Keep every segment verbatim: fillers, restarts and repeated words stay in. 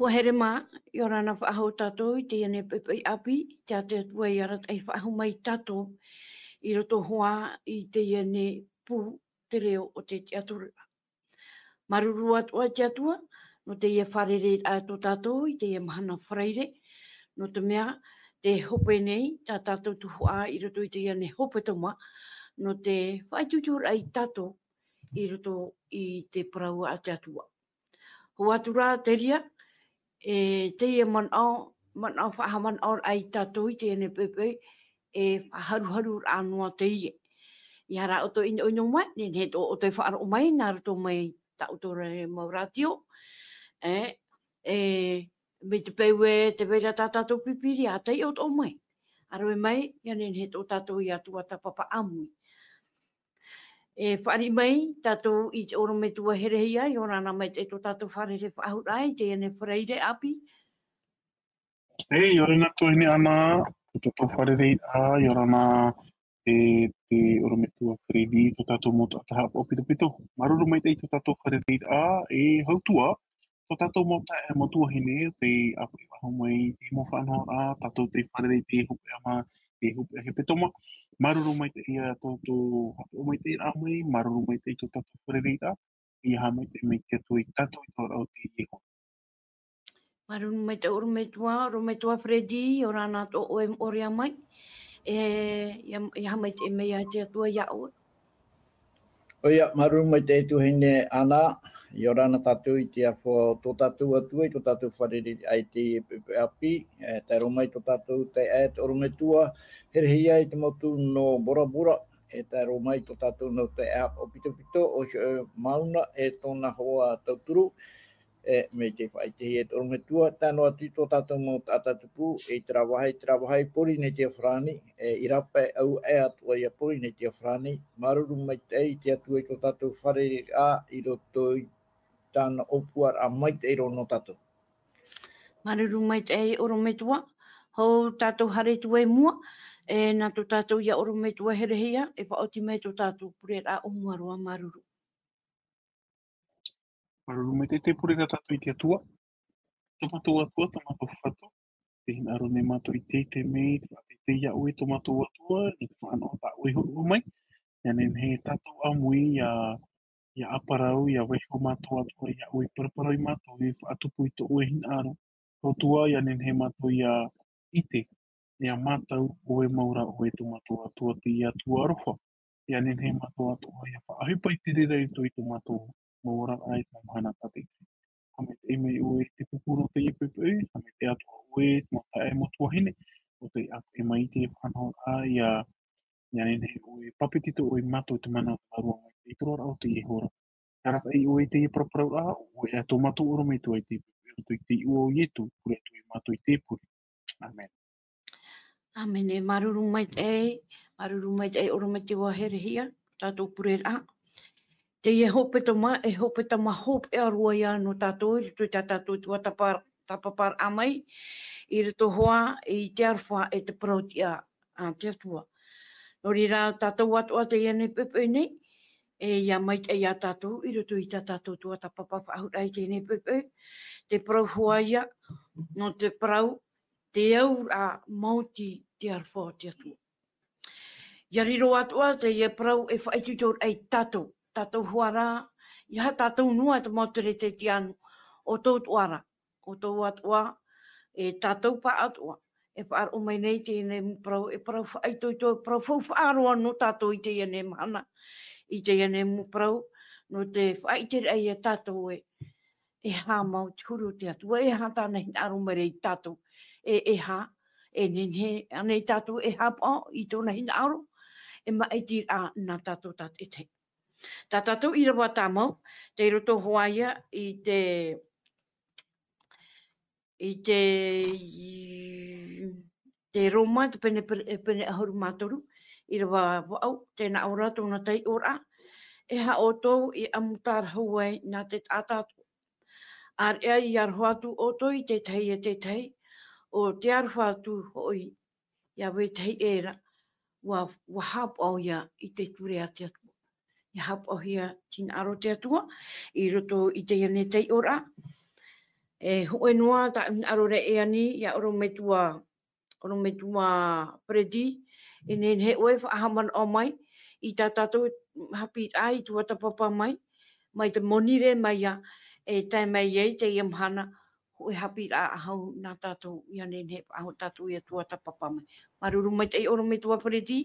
Hoa here mā, ʻia ora na faʻahou tātou i teie nei poʻipoʻi ʻāpī, tē te Atua i arataʻi faʻahou mai tātou i roto hoʻi i teie nei pū te reo o te tiʻaturiraʻa. Māuruuru atoʻa i te Atua, nō teie fārereiraʻa tō tātou i teie mahana Faraire, nō te mea, tē hope nei tā tātou tuhaʻa i roto i teie nei hepetoma, nō te faʻaitoitoraʻa ia tātou i roto i te parau a te Atua. Hou atu rā, Teria, e teie manaʻo, manaʻo faʻahaʻamanaʻoraʻa ia tātou i teie nei poʻipoʻi, e faʻaharuharuraʻa noa teie. ʻEiaha rā ʻoutou i ʻinoʻino mai, nehenehe atoʻa ʻoutou e faʻaroʻo mai, nā roto mai tā ʻoutou ra mau rātio, e, e, mai te peu ē, tē vai ra tā tātou pīpīria, ʻa taiʻo atoʻa mai. ʻA rave mai, ʻia nehenehe atoʻa tātou ia tuatāpapa ʻāmui. E fāriʻi mai tātou i te ʻorometua Herehia, ʻia ora na maitaʻi tō tātou fārerei faʻahou i teie nei Faraire ʻāpī. E, ʻia ora na tuahine Ana, tō tātou fārereiraʻa, ʻia ora na e te ʻorometua Freddy, tō tātou mau taʻata haʻapaʻo pitopito. Māuruuru maitaʻi tō tātou fārereiraʻa, e hautua, tō tātou mau taeaʻe, mau tuahine, tē ʻāfaʻi faʻahou mai i te mau faʻanahoraʻa, tātou tē fārerei i te hopeʻa mā, te hopeʻa hepetoma. Māuruuru maitaʻi ia tō tātou haʻapaʻo maitaʻiraʻa mai, māuruuru maitaʻi tō tātou fārereiraʻa, ʻeiaha maitaʻi mai te Atua ia tātou i te oraraʻa o teie Iehova. Māuruuru maitaʻi ʻorometua, ʻorometua Freddy, ʻia ora na tō ʻoe moʻorea mai. E, ʻeiaha, ʻeiaha maitaʻi mai ia te Atua ia ʻoe. ʻOia, māuruuru maitaʻi tuahine Ana, ʻia ora na tātou i te aroha o tō tātou Atua, i tō tātou fārereiraʻa i teie poʻipoʻi ʻāpī, e, tae roa mai tō tātou taeaʻe, te ʻorometua Herehia i te mau tū nō Bora Bora, e tae roa mai tō tātou mau taeaʻe haʻapaʻo pitopito, ʻo Mauna e tōna hoa tauturu, e, mai te faʻaʻitehia e te ʻorometua, tae noa atu i tō tātou mau taʻata tupu, e i terā vāhi, terā vāhi Pōrīnetia Farāni, e, i rāpae ʻau aʻe atoʻa ia Pōrīnetia Farāni, māuruuru maitaʻi i te Atua i tō tātou fārereiraʻa, i roto i tāna ʻōpuaraʻa maitaʻi roa nō tātou. Māuruuru maitaʻi ʻorometua, hou tātou haere atu i mua, e nā tō tātou ia ʻorometua Herehia, e faʻaoti mai tō tātou pureraʻa ʻōmuaraʻa, māuruuru. Māuruuru maitaʻi, tē pure ra tātou i te Atua. Tō mātou Atua, tō mātou Fatu, tē hinaʻaro nei mātou i teie nei, te faʻateitei ia ʻoe, tō mātou Atua, i te faʻanaho tā ʻoe i hōroʻa mai. ʻIa nehenehe tātou ʻāmui, ʻia, ʻia ʻāparau, ʻia vaiiho mātou Atua ia ʻoe, paraparau ia mātou, e faʻatupu i tō ʻoe hinaʻaro. Tō Atua, ʻia nehenehe mātou ʻia ʻite, ʻia mātau ʻoe mau ra, ʻoe tō mātou Atua, te Atua aroha. ʻIa nehenehe mātou Atua ʻia faʻaʻohipa i te reira i roto i tō mātou mau oraraʻa i te mau mahana tātaʻitahi. Haʻamaitaʻi mai ʻoe i te pūpū nō teie poʻipoʻi, haʻamaitaʻi atoʻa ʻoe i te mau taeaʻe, mau tuahine, ʻo tē ʻāfaʻi mai i te faʻanahoraʻa, ʻia, ʻia nehenehe ʻoe e pāpetito ʻoe ia mātou i te mana o te Vārua Maitaʻi i te roaraʻa o teie hora. ʻIa arataʻi ʻoe i teie paraparauraʻa, ʻo ʻoe ā tō mātou ʻorometua i te, i roto i te iʻoa o Ietu, pure atu ia mātou i te pure. ʻĀmene. ʻĀmene, māuruuru maitaʻi, māuruuru maitaʻi ʻorometua Herehia, tātou pureraʻa. Teie hepetoma, e hepetoma hopeʻa roa ia nō tātou, i roto i tā tātou tuatāpapa, tāpaparaʻa mai, i roto hoʻi i te aroha e te parau-tiʻa a te Atua. Nō reira, tātou atoʻa teie nei poʻipoʻi nei, e ʻia maitaʻi ia tātou, i roto i tā tātou tuatāpapa faʻahou i teie nei poʻipoʻi, te parau hoʻi ia, nō te parau, te auraʻa maoti te aroha o te Atua. ʻIa riro atoʻa teie parau e faʻaitoitoraʻa ia tātou, tātou hoʻi ra, ʻeiaha tātou noa te mau tere tetiano, ʻo tātou atoʻa ra, ʻo tātou atoʻa, e tātou pāʻatoʻa, e faʻaroʻo mai nei teie mau parau, e parau faʻaitoito, e parau faufaʻa roa nō tātou i teie nei mahana, i teie nei mau parau, nō te faʻaʻiteraʻa ia tātou ē, e aha mau te huru o te Atua, e aha tāna hinaʻaro mai ra ia tātou, e, e aha, e nehenehe ānei tātou e haʻapaʻo i tōna hinaʻaro, e maʻitiraʻa nā tātou tātaʻitahi. Tā tātou ʻīrava tāmau, tei roto hoʻi ia i te, i te, i te Roma, te pene, pene, pene ʻahuru mā toru, ʻīrava vaʻu, tē nā ʻō ra tōna taiʻoraʻa, e aha ʻoutou i ʻamu tārahu ai nā te taʻata atoʻa. ʻĀreʻa i aroha atu ʻoutou i te tahi e te tahi, ʻo te aroha atu hoʻi ia vetahi ʻē ra, ʻua, ʻua haʻapaʻo ia i te ture a te Atua. ʻIa haʻapaʻohia te hinaʻaro o te Atua, i roto i teie nei taiʻoraʻa. E hōʻē noa tāʻu hinaʻaro ra e ani, ia ʻorometua, ʻorometua Pareti, e nehenehe ʻoe e faʻahaʻamanaʻo mai, i tā tātou haʻapiʻiraʻa i tuatāpapa mai, mai te monirē mai ia, e tae mai ai teie mahana, hōʻē haʻapiʻiraʻa ʻahau nā tātou, ia nehenehe e faʻahaʻa tātou ia tuatāpapa mai. Māuruuru maitaʻi ʻorometua Pareti.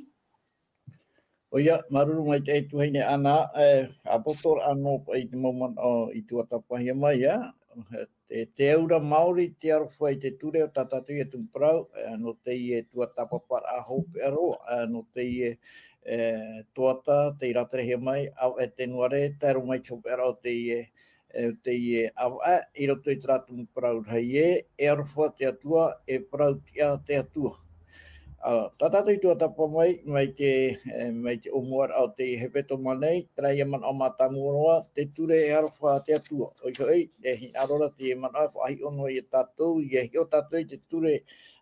ʻOia, māuruuru maitaʻi e tuahine Ana, e, ʻapotoraʻa nō paʻi te mau manaʻo i tuatāpapahia mai, ia. E, te aura maori, te aroha i te ture o tā tātou ia tumu parau, e, nō teie tuatāpaparaʻa hopeʻa roa, e, nō teie, e, toata, tei rāterehia mai, ʻāvaʻe te nuare, tae roa mai te hopeʻaraʻa o teie, e, teie ʻāvaʻe, i roto i terā tumu parau rahi ē, e aroha te Atua, e parau tiʻa te Atua. Ā, tā tātou i tuatāpapa mai, mai te, e, mai te ʻōmuaraʻa o te hepetoma nei, terā ia manaʻo mātāmua roa, te ture e aroha te Atua. ʻOia hoʻi, e hinaʻaro ra teie manaʻo e faʻahiʻo noa ia tātou, ia hiʻo tātou i te ture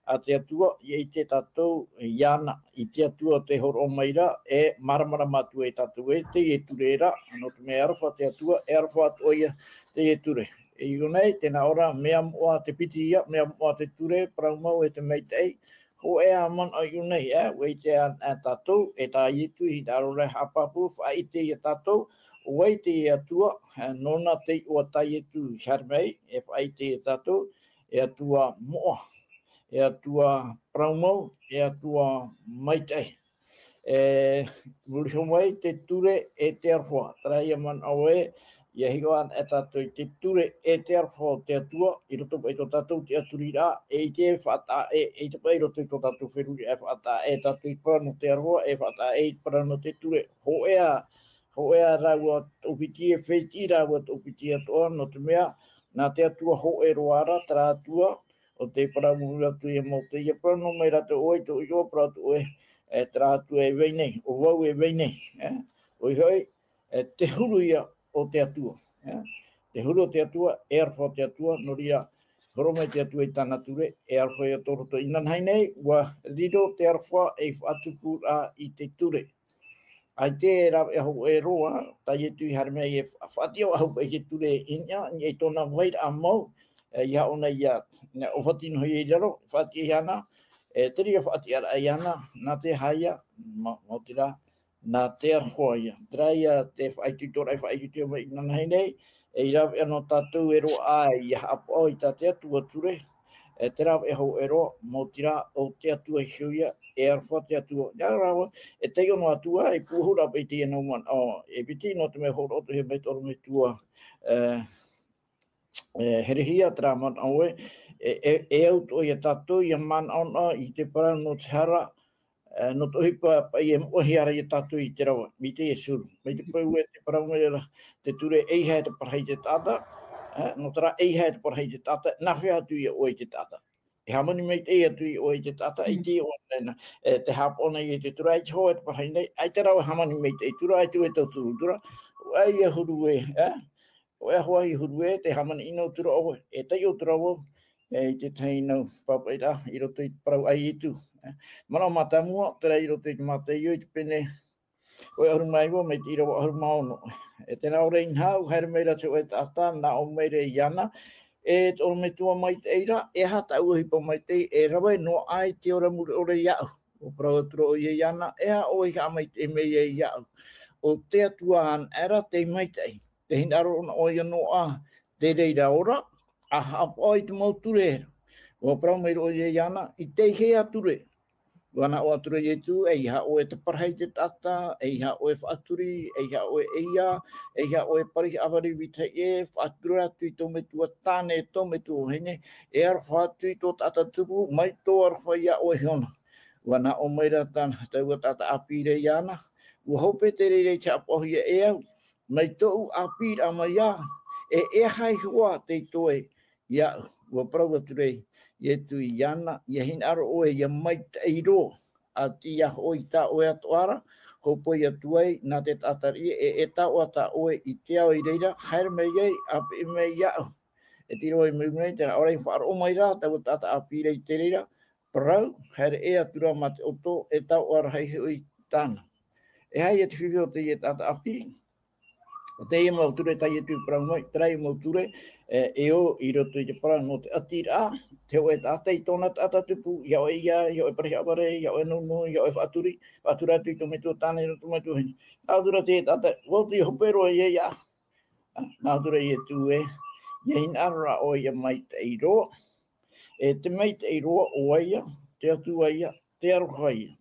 a te Atua, ia ʻite tātou iāna, i te Atua o tē hōroʻa mai ra, e māramarama atu ai tātou ē, teie ture ra, nō te mea e aroha te Atua, e aroha atoʻa ia teie ture. E iʻo nei, tē nā ʻō ra, mea moʻa te piti ia, mea moʻa te ture, parau mau e te maitaʻi, hōʻē ā manaʻo i ʻō nei, ē, ʻua ʻite anaʻe tātou, e tā Ietu i hinaʻaro ra e haʻapāpū, faʻaʻite ia tātou, ʻo vai te Atua, ē, nōna te iʻoa tā Ietu i haere mai, e faʻaʻite ia tātou, e Atua moʻa, e Atua parau mau, e Atua maitaʻi. E, muri iho mai, te ture e te aroha. Terā ia manaʻo ē, ia hiʻo anaʻe tātou i te ture e te aroha o te Atua, i roto paʻi tō tātou tiʻaturiraʻa, e ʻite e faʻataʻa ē, e ʻite paʻi i roto i tō tātou feruriraʻa e faʻataʻa ē tātou i te parau nō te aroha, e faʻataʻa ē i te parau nō te ture. Hōʻē ā, hōʻē ā rāua toʻopiti, e fētiʻi rāua toʻopiti atoʻa, nō te mea, nā te Atua hōʻē roa ra, terā Atua, ʻo tē parau atu ia Mōte, ia parau noa mai rātou ʻoe i tō iʻoa, parau atu ʻoe, e, terā Atua e vai nei, ʻo vau e vai nei, ē? ʻOia hoʻi, e, te huru ia o te Atua, ē? Te huru o te Atua, e aroha te Atua, nō reira, hōroʻa mai te Atua i tāna ture, e aroha ia tō roto. Inanahi nei, ʻua riro te aroha ei faʻatupuraʻa i te ture. ʻAita e rāveʻa hōʻē roa, tā Ietu i haere mai e fa-, faʻatiʻa ʻahu paʻi i te ture i niʻa, i niʻa i tōna vairaʻa mau, e, ia ʻōna ia, nā ʻōfati noa ia i raro, faʻatiʻa iāna, e, te reira faʻatiʻaraʻa iāna, nā te aha ia, ma-, mau te rā, nā te aroha ia. Terā ia te faʻaitoitoraʻa i faʻaitoito mai inanahi nei, e, i rāveʻa nō tātou e roaʻa ai, ia haʻapaʻo i tā te Atua ture, e, te rāveʻa hōʻē roa, mau te rā, ʻo te Atua iho ia, e aroha te Atua. Ia rāua, e taiʻo noa atu ā, e pūʻohu ra paʻi teie nau manaʻo, e piti nō te mea hōroʻa atoʻa mai te ʻorometua, e, e, Herehia terā manaʻo ē, e, e, e au atoʻa ia tātou, ia manaʻo noa i te parau nō te hara, e, nō te ʻohipa paʻi e moʻehia ra ia tātou i te rava, mai teie suru. Mai te peu ē tē parau mai ra, te ture ʻeiaha e te parahi i te taʻata, e, nō terā ʻeiaha e te parahi i te taʻata, nā hea atu ia ʻoe i te taʻata. E hāmani maitaʻi atu ia ʻoe i te taʻata, e ʻite ʻoe nei nā, e, tē haʻapaʻo nei i te ture, ʻaita hoʻi e te parahi nei, ʻaita rāua e hāmani maitaʻi tura, ʻaita ʻoe e tauturu tura, ʻoe ia huru ē, e? ʻOe hoʻi e huru ē, tē hāmani noa atu ra ʻoe, e taiʻo atu ra vau, e, i te tahi nau pāpaʻiraʻa, i roto i te parau a Ietu. E, manaʻo mātāmua, terā i roto i te Mataio i te pene, ʻoe ʻahuru mā iva, mai te ʻīrava ʻahuru mā ono. E tē nā ʻō ra inaha, ʻua haere mai ra te hōʻē taʻata, nā ʻō mai ra iāna, e te ʻorometua maitaʻi ra, e aha tāʻu ʻohipa maitaʻi, e rave noa aʻe i te ora mure ʻore iāʻu. ʻUa parau atu ra ʻoia iāna, e aha ʻoe i haʻamaitaʻi mai ai iāʻu? ʻO te Atua anaʻe ra tei maitaʻi. Tē hinaʻaro noa ʻoia noa, te reira ora, ʻa haʻapaʻo i te mau ture ra. ʻUa parau mai ra ʻoia iāna, i teie ā ture. ʻUa nā ʻō atu ra Ietu, ʻeiaha ʻoe e te parahi i te taʻata, ʻeiaha ʻoe e faʻaturi, ʻeiaha ʻoe e ʻeiā, ʻeiaha ʻoe e pari haʻavare i vetahi ʻē, faʻatura atu i tō metua tāne, tō metua vahine, e aroha atu i tō taʻata tupu, mai tō aroha iā ʻoe iho na. ʻUa nā ʻō mai ra tā, taua taʻata ʻāpī ra iāna, ʻua hope te reira i te haʻapaʻohia e au, mai tōʻu ʻāpīraʻa mai ā, e, e aha iho ā tei toe iāʻu? ʻUa parau atu ra Ietu iāna, ia hinaʻaro ʻoe ia maitaʻi roa, ʻati ia hoʻi tā ʻoe atoʻa ra, hōpoi atu ai nā te taʻata riʻi, e, e taoʻa tā ʻoe i te ao i reira, haere mai ai, ʻāpeʻe mai iāʻu. E te ʻīrava ʻe maʻiri nei, tē nā ʻō ra i faʻaroʻo mai ra, taua taʻata ʻāpī ra i te reira, parau, haere ʻē atu ra mā te ʻoto, e taoʻa rahi hoʻi tāna. E aha ia te fifi o teie taʻata ʻāpī? Teie mau ture tā Ietu i parau mai, terā mau ture, e, e ō i roto i te parau nō te ʻati ra, te hōʻē taʻata i tōna taʻata tupu, ʻia ʻoe ia, ʻia ʻoe Parahiraʻa Vare, ʻia ʻoe Nounou, ʻia ʻoe Faʻaturi, faʻatura atu i tō metua tāne, i roto mai tō vahine. Nā ʻō atu ra te taʻata, ʻua oti hope roa ia, ia. Nā ʻō atu ra Ietu ē, ʻia hinaʻaro ra ʻoe ʻia maitaʻi roa. E te maitaʻi roa ʻo ia, te Atua ia, te aroha ia.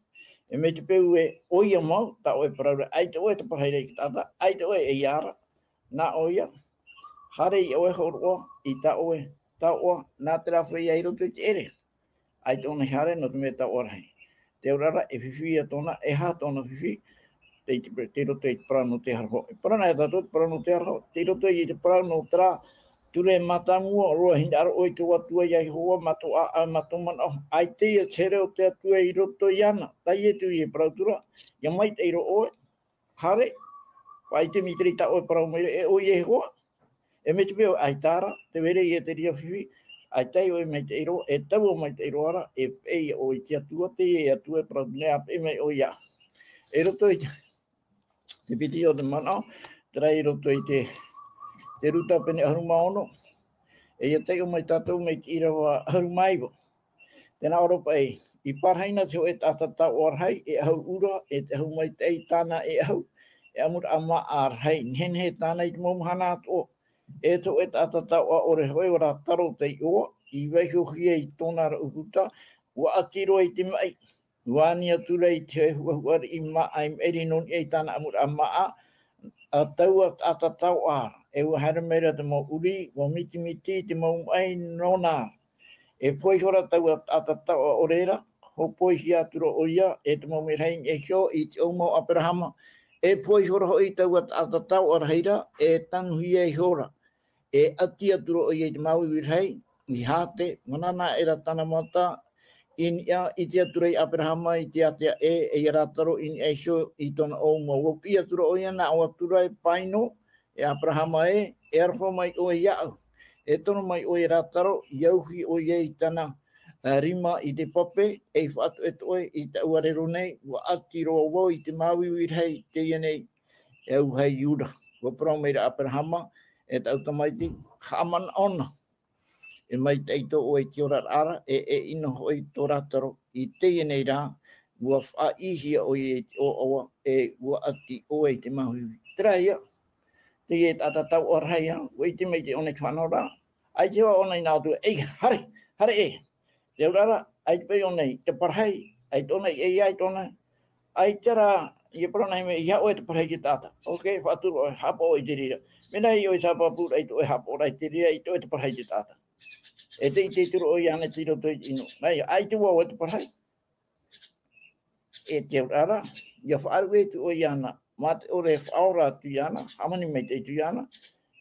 E mai te peu ē, ʻoia mau, tā ʻoe e parau ra, ʻaita ʻoe e taparahi ra i te taʻata, ʻaita ʻoe e ʻeiā ra, nā ʻoia, haere ia ʻoe hōroʻa, i tā ʻoe, taoʻa, nā te rāveʻa i roto i te ʻere. ʻAita ʻōna i haere, nō te mea taoʻa rahi. Te auraʻa ra, e fifi ia tōna, e aha tōna fifi, tei te, tei roto i te parau nō te aroha. E parau na ia tātou, te parau nō te aroha, tei roto i te parau nō terā ture mātāmua roa, hinaʻaro ʻoe i tō Atua ia Iehova, mā tō ʻāʻau, mā tō manaʻo, ʻaita ia te here o te Atua i roto iāna, tā Ietu i parau atu ra, ʻia maitaʻi roa ʻoe, haere, faʻaʻite mai terā tā ʻoe e parau mai ra, e ʻo Iehova, e mai te peu ʻaita ra, tē vai ra ia terā fifi, ʻaita ʻoe e maitaʻi roa, e taua maitaʻi roa ra, e peʻe ia ʻoe i te Atua, teie Atua e parau nei, ʻa peʻe mai ʻoe ia. I roto i te, te piti o te manaʻo, terā i roto i te, te Ruta pene ʻahuru mā ono, e ʻia taiʻo mai tātou mai te ʻīrava ʻahuru mā iva. Tē nā ʻō ra paʻi, i parahina te hōʻē taʻata taoʻa rahi, e ʻahu ʻura, e te ʻahu maitaʻi tāna e ʻahu, e ʻamuraʻa māʻa rahi, nehenehe tāna i te mau mahana atoʻa. E te hōʻē taʻata taoʻa ʻore hōʻē ʻo Rātaro tei ʻoa, i vaihohia i tōna ra ʻūputa, ʻua ʻati roa i te maʻi. ʻUa ani atu ra i te huʻahuʻa riʻi māʻa i maʻiri nō niʻa i tāna ʻamuraʻa māʻa, ʻa taua taʻata taoʻa ra, e ʻua haere mai ra te mau ʻuri, ʻua mitimiti te mau maʻi nōna ra. E pohe ihora taua taʻata taoʻa ʻore ra, hopoihia atu ra ʻoia, e te mau merahi i niʻa iho i te ʻōmau ʻo ʻAperahama. E pohe ihora hoʻi taua taʻata taoʻa rahi ra, e tanuhia ihora. E ʻati atu ra ʻoia i te māuiui rahi, i Hate, mananaʻa aʻera tāna mata, i niʻa, ʻite atu ra ʻo ʻAperahama i te ātea ē, e ia Rātaro i niʻa iho i tōna ʻōmau. ʻUa piʻi atu ra ʻoia, nā ʻō atu ra e Paino, e ʻAperahama ē, e aroha mai ʻoe iāʻu. E tono mai ʻoe e Rātaro, ʻia uhi ʻoia i tāna, ā, rima i te pape, ei faʻatoʻetoʻe i taua rero nei, ʻua ʻati roa vau i te māuiui rahi, teie nei, e au hai Iuda. ʻUa parau mai ra ʻo ʻAperahama, e taʻu tamaiti, haʻamanaʻo na. E maitaʻi tō ʻoe i te oraraʻa ra, e, e ʻino hoʻi tō Rātaro, i teie nei rā, ʻua faʻaʻīhia ʻoia i te ʻoaʻoa, e ʻua ʻati ʻoe i te māuiui. Terā ia, teie taʻata taoʻa rahi ā, ʻua ʻite mai te ʻōna i te faʻanahoraʻa, ʻaita hoʻi ʻōna i nā ʻō atu, ei, haere, haere ē. Te auraʻa ra, ʻaita paʻi ʻōna i taparahi, ʻaita ʻōna i ʻeiā, ʻaita ʻōna, ʻaita rā, ʻia parau na hia mea, ʻeiaha ʻoe e taparahi i te taʻata. Ok, faʻatura ʻoe, haʻapaʻo i te reira. Mea nā hea ʻoe i haʻapāpū ra, ʻaita ʻoe haʻapaʻo ra i te reira, ʻaita ʻoe e taparahi i te taʻata. E te, te turu ʻoia ānei tei roto i te inu. Nā ia, ʻaita vau e taparahi. E te auraʻa ra, ʻia faʻaruʻe atu ʻoe iāna, mā te ʻore e faʻaora atu iāna, hāmani maitaʻi atu iāna,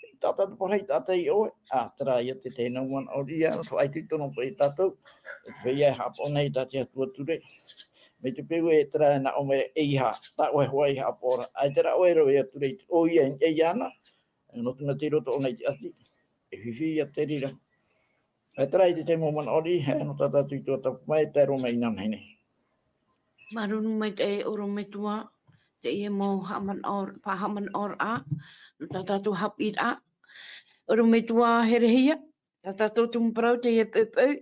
e taʻata taparahi, taʻata i ʻoe, ā, terā ia te tahi mau manaʻo ia, faʻaitoito noa paʻi ia tātou, e te feiā e haʻapaʻo nei i tā te Atua ture. Mai te peu ē terā e nā ʻō mai ra, ʻeiaha, tā ʻoe hoʻi e haʻapaʻo ra, ʻaita rā ʻoe e rave atu ra i te, ʻoia i niʻa iāna, nō te mea tei roto ʻōna i te ʻati, e fifi ia te reira. E terā ia te tahi mau manaʻo riʻi, e nō tā tātou i tuatāpapa mai, e tae roa mai inanahi nei. Māuruuru maitaʻi e ʻorometua, teie mau haʻamanaʻo, faʻahaʻamanaʻoraʻa, nō tā tātou haʻapiʻiraʻa. ʻOrometua Herehia, tā tātou tumu parau teie poʻipoʻi,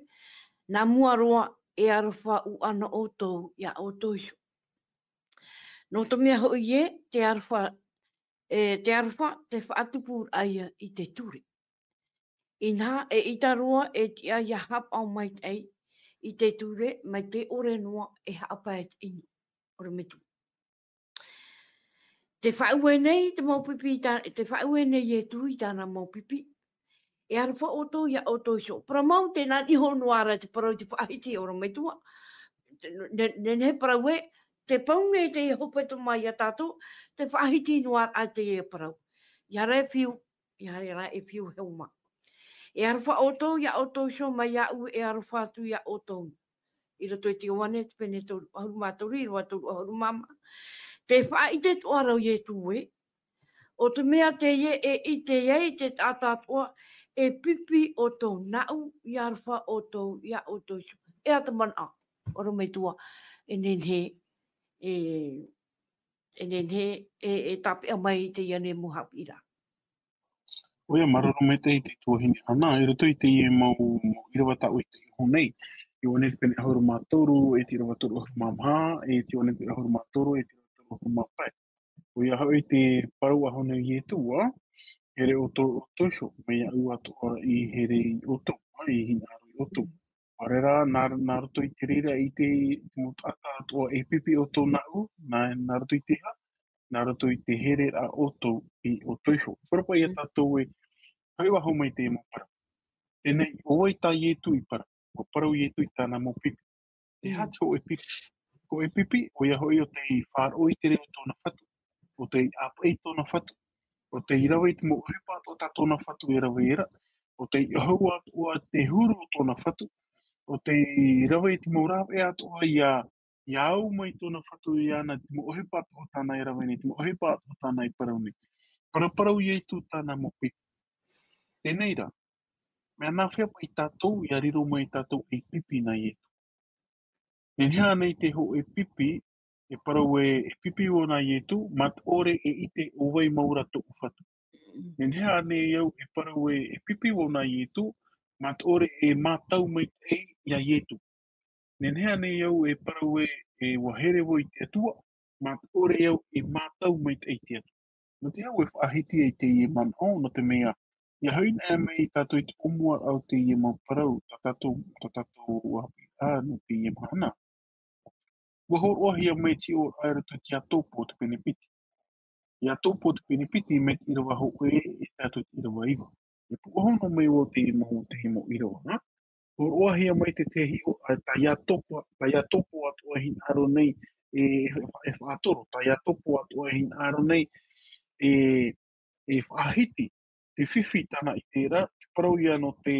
nā mua roa e aroha ʻuʻana ʻoutou iā ʻoutou iho. Nō te mea hoʻi ē, te aroha, e, te aroha, te faʻatupuraʻa ia i te ture. Inaha, eʻita roa e tiʻa ʻia haʻapaʻo maitaʻi i te ture, mai te ʻore noa e haʻapae te inu. ʻOrometua. Tē faʻaue nei te mau pipi i tā, tē faʻaue nei Ietu i tāna mau pipi. E aroha ʻoutou iā ʻoutou iho. Parau mau, tē nā niʻa iho noa ra te parau i te faʻahiti, ʻorometua. Ne, ne, nehenehe parau ē, tē pau nei teie hepetoma iā tātou, te faʻahiti noa ra teie parau. ʻIa ora e fiu, ʻia ora e fiu Helma. E aroha ʻoutou iā ʻoutou iho mai iāʻu e aroha atu iā ʻoutou. I roto i te Ioane, te pene toru, ʻahuru mā toru, ʻīrava toru, ʻahuru mā maha. Tē faʻaʻite atoʻa ra Ietu ē, ʻo te mea teie e ʻite ai te taʻata atoʻa, e pipi ʻoutou, nāʻu i aroha ʻoutou iā ʻoutou iho. E aha te manaʻo, ʻorometua, e nehenehe, e e nehenehe e, e tāpeʻa mai i teie nei mau haʻapiʻiraʻa. ʻOia, māuruuru maitaʻi te tuahine Ana, i roto i teie mau, mau ʻīrava tā ʻoe i te iho nei. Ioane te pene ʻahuru mā toru, e te ʻīrava toru ʻahuru mā maha, e te Ioane te pene ʻahuru mā toru, e te ʻīrava toru ʻahuru mā pae. ʻOia hoʻi te parau ʻaʻohia e Ietu, ā, here ʻo tō, ʻo tō iho, mai iāʻu atoʻa i here iā ʻoutou, ā, i hinaʻaro iā ʻoutou. ʻAore rā, nā, nā roto i te reira i te, te mau taʻata atoʻa e pipi ʻoutou nāʻu, nā, nā roto i te aha, nā roto i te hereraʻa ʻoutou i ʻoutou iho. Parau paʻi ia tātou ē, hoʻi vau mai te mau parau. Teie nei, ʻo vai tā Ietu i parau, ʻua parau Ietu i tāna mau pipi. Te aha te hōʻē pipi? Hōʻē pipi, ʻoia hoʻi ʻo tei faʻaroʻo i te reo o tōna fatu, ʻo tei ʻāpeʻe i tōna fatu, ʻo tei rave i te mau ʻohipa atoʻa tā tōna fatu e rave ra, ʻo tei ʻohu atoʻa te huru o tōna fatu, ʻo tei rave i te mau rāveʻa atoʻa ia, ia au mai tōna fatu iāna, te mau ʻohipa atoʻa tāna e rave nei, te mau ʻohipa atoʻa tāna e parau nei. Paraparau Ietu tāna mau pipi. Teie nei rā, mea nāfea paʻi tātou ia riro mai tātou ei pipi nā Ietu? Nehenehe ānei te hōʻē pipi, e parau ē, e pipi vau nā Ietu, mā te ʻore e ʻite ʻo vai mau ra tōʻu fatu? Nehenehe ānei au e parau ē, e pipi vau nā Ietu, mā te ʻore e mātau maitaʻi iā Ietu? Nehenehe ānei au e parau ē, e ʻua here vau i te Atua, mā te ʻore au e mātau maitaʻi i te Atua? Nō te aha e faʻahiti ai teie manaʻo, nō te mea, ia hoʻi na mai tātou i te ʻōmuaraʻa o teie mau parau, tā tātou, tā tātou ʻāpī, ā, nō teie mahana. ʻUa hōroʻahia mai te ʻīrava i roto i te Iakobo te pene piti. Iakobo te pene piti mai te ʻīrava hōʻē e tae atu i te ʻīrava iva. E pūʻohu noa mai vau te mau, te mau ʻīrava, nā? Hōroʻahia mai te, te hiʻo, ā, tā Iakobo, tā Iakobo atoʻa e hinaʻaro nei, e, e, e faʻatoro, tā Iakobo atoʻa e hinaʻaro nei, e, e faʻahiti, te fifi tāna i terā, te parau ia nō te,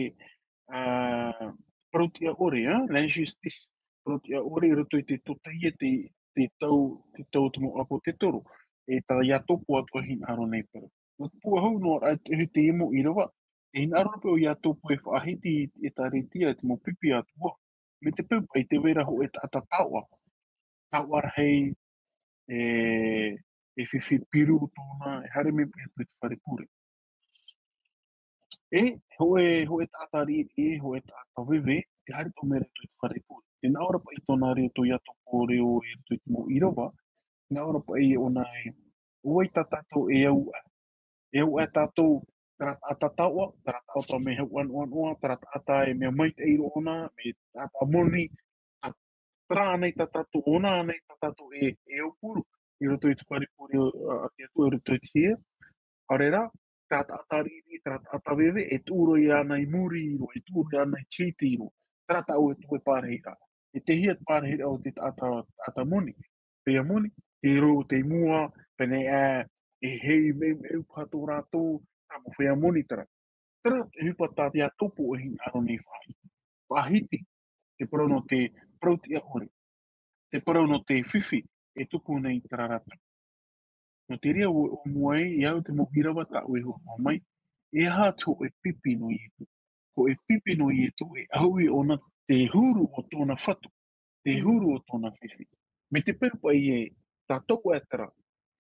ā, parau tiʻa ʻore, ā, l'injustice, parau tiʻa ʻore i roto i te tōtaiete, te tau, te tau o te mau ʻāpōsetolo, e tā Iakobo atoʻa e hinaʻaro nei parau. Nō te pūʻohu noa ra te, te mau ʻīrava, e hinaʻaro paʻi ʻo Iakobo e faʻahiti i te ʻĒkālesia, te mau pipi atoʻa. Mai te peu paʻi tē vai ra hōʻē taʻata taoʻa. Taoʻa rahi, e, e fifi piru tōna, e haere mai paʻi i te fare pure. E, hōʻē, hōʻē taʻata riʻiriʻi, hōʻē taʻata veve, tē haere atoʻa mai ra i te fare pure. Tē nā ʻō ra paʻi tōna reo, tō Iakobo reo i roto i te mau ʻīrava, tē nā ʻō ra paʻi ʻōna ē, ʻo vai tā tātou e au aʻe? E au aʻe tātou, terā taʻata taoʻa, terā taʻata mea hau ʻanoʻanoʻa, terā taʻata e mea maitaʻi roa ʻōna, mea taʻata moni, ā, terā ānei tā tātou, ʻōna ānei tā tātou e, e aupuru i roto i te fare pure, ā, a te Atua i roto i te hia. ʻAore rā, terā taʻata riʻiriʻi, terā taʻata veve, e tuʻu roa iāna i muri roa, e tuʻu roa iāna i te hiti roa. Terā tāʻu e tuʻu e pārahiraʻa. E te hia te pārahiraʻa o te taʻata, taʻata moni. Feiā moni, te rō, te mua, pēnei ā, e hei mea, mea paha tō rātou, terā mau feiā moni terā. Terā te ʻohipa tā Iakobo e hinaʻaro nei faʻahiti. Faʻahiti, te parau nō te parau tiʻa ʻore. Te parau nō te fifi, e tupu nei i terā ra taime. Nō te reira ʻua ʻōmua ai, i au te mau ʻīrava tā ʻoe e hōroʻa mai, e aha te hōʻē pipi nō Ietu? Hōʻē pipi nō Ietu, e ʻahu ʻōna te huru o tōna fatu, te huru o tōna fifi. Mai te peu paʻi ē, tātou e terā,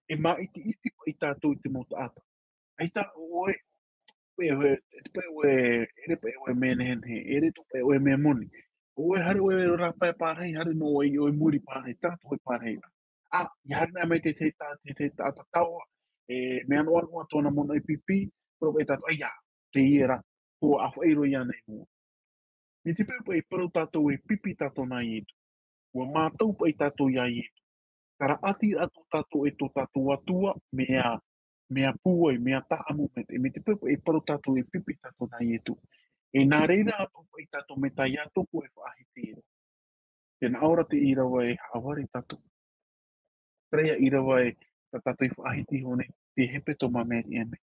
e māʻitiʻiti paʻi tātou i te mau taʻata. ʻAita ʻoe, paʻi ʻoe, paʻi ʻoe, ʻere paʻi ʻoe mea nehenehe, ʻere atoʻa paʻi ʻoe mea moni. ʻOe haere ʻoe rāpae pārahi, haere noa ʻoe i ʻoe muri pārahi, terā tō ʻoe pārahi ra. Ā, ia haere na mai te, te, te, te, te taʻata taoʻa, e, mea noa, noa tōna manaʻo e pipi, parau paʻi tātou, ʻaita, teie rā, ʻua ʻāfaʻi roa iāna i mua. Mai te peu paʻi e parau tātou e pipi tātou nā Ietu. ʻUa mātau paʻi tātou iā Ietu. Terā ʻati atoʻa tātou e tō tātou Atua, mea, mea pūai, mea tāʻamu, mai te, mai te peu paʻi e parau tātou e pipi tātou nā Ietu. E nā reira atoʻa paʻi tātou mai tā Iakobo e faʻahiti ra. Tē nā ʻō ra te ʻīrava e haʻavare tātou. Terā ia ʻīrava ē, tā tātou i faʻahiti iho nei, te hepetoma mea i ʻō nei.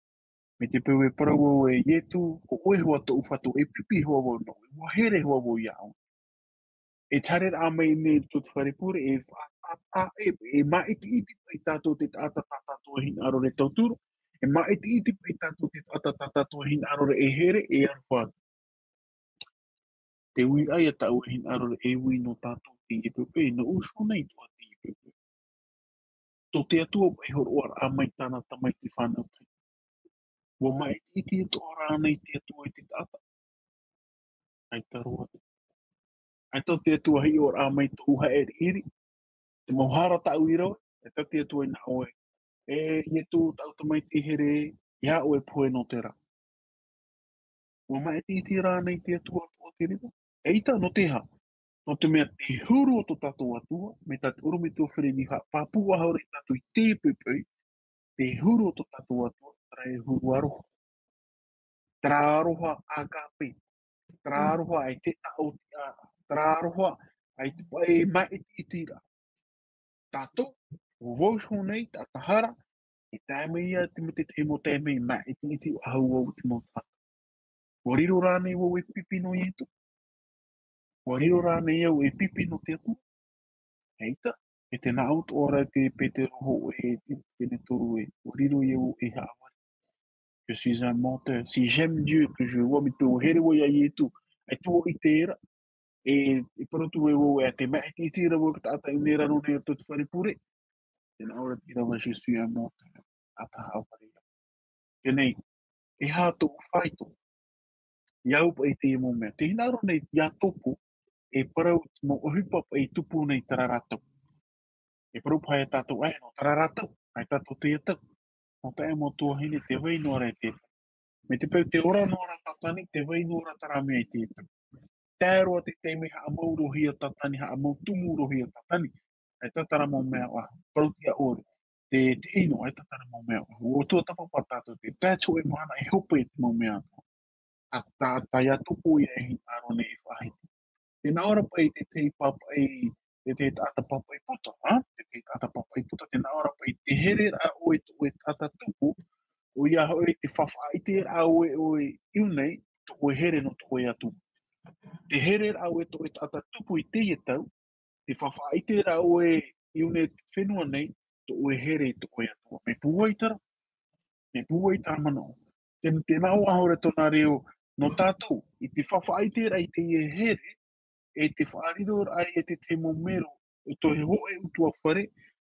Mai te peu e parau au ē Ietu, ʻo ʻoe hoʻi tōʻu fatu, e pipi hoʻi vau nō ʻoe, ʻua here hoʻi vau iā ʻoe. E te haereraʻa mai nei i roto i te fare pure, e faʻa-, a, a, e, e māʻitiʻiti paʻi tātou te taʻata tā tātou e hinaʻaro ra e tauturu, e māʻitiʻiti paʻi tātou te taʻata tā tātou e hinaʻaro ra e here, e aroha atu. Te uiraʻa ia tāʻu e hinaʻaro ra e ui nō tātou teie poʻipoʻi, nō ʻō iho nei atoʻa teie poʻipoʻi. tō te Atua paʻi hōroʻaraʻa mai tāna tamaiti fānau tahi. Ua māʻitiʻiti atoʻa rānei te Atua i te taʻata? ʻAita roa. ʻAita te Atua hiʻoraʻa mai tōʻu haʻeʻiriʻiri, te mau hara tāʻu i rave, ʻaita te Atua i nā ʻoe. E Ietu, tāʻu tamaiti here, ʻeiaha ʻoe e pohe nō te rā. Ua māʻitiʻiti rānei te Atua atoʻa te reira? ʻAita, nō te aha? Nō te mea te huru o tō tātou Atua, mai tā te ʻorometua Fereni haʻapāpū faʻahou ra ia tātou i te poʻipoʻi, te huru o tō tātou Atua, terā e huru aroha. Terā aroha agape, terā aroha ʻaita e taʻotiʻa, terā aroha ʻaita e paʻi māʻitiʻiti ra. Tātou, ʻo vau iho nei, taʻata hara, e tae mai ia te mau, te tahi mau taime i māʻitiʻiti faʻahou au i te mau taʻata. Ua riro rānei vau e pipi nō Ietu? Ua riro rānei au e pipi nō te Atua? ʻAita, e te nā ʻō atoʻa ra te Petero hōʻē e te, te pene toru e, ua riro ia vau ei haʻavare. Je suis un menteur. Si j'aime Dieu, que je vois, mai te here vau ia Ietu, ʻaita vau i ʻite ra. E, e parau atu vau e, e te māʻitiʻiti ra vau i te taʻata i ʻō nei raro nei i roto i te fare pure. Tē nā ʻō ra te ʻīrava, je suis un menteur. Taʻata haʻavare au. Teie nei, e aha tōʻu faito? I au paʻi i teie mau mea. Tē hinaʻaro nei Iakobo, e parau te mau ʻohipa paʻi i tupu nei i terā ra tau. E parau paha ia tātou, ʻae, nō terā ra tau, ʻae tātou teie tau. Nō taʻa mau tuahine, tē vai noa ra i te tau. Mai te peu tē ora noa ra Satani, tē vai noa ra terā mea i te tau. Tae roa te taime haʻamaurohia Satani, haʻamau tumu rohia Satani. ʻAita terā mau mea faʻahou. Parau atu ia ʻoe, te, te ʻino, ʻaita terā mau mea faʻahou. ʻO tuatāpapa tātou, te tae te hōʻē mahana e hope i te mau mea atoʻa. ʻA tā, tā Iakobo ia e hinaʻaro nei e faʻahiti. Tē nā ʻō ra paʻi te tahi pāpaʻi, te tahi taʻata pāpaʻi puta, ā? Te tahi taʻata pāpaʻi puta, tē nā ʻō ra paʻi te here ra ʻoe i tō ʻoe taʻata tupu, ʻoia hoʻi te faʻaʻiteraʻa ʻoe, ʻoe i ʻō nei, tō ʻoe here nō tō ʻoe Atua. Te here ra ʻoe i tō ʻoe taʻata tupu i teie tau, te faʻaʻiteraʻa ʻoe i ʻō nei i te fenua nei, tō ʻoe here i tō ʻoe Atua. Mea pūai terā, mea pūai terā manaʻo. Te, tē nā ʻō faʻahou ra tōna reo, nō tātou, i te faʻaʻiteraʻa i teie here, e te faʻariroraʻa i te tahi mau mero, ʻo tō hōʻē ʻutuāfare,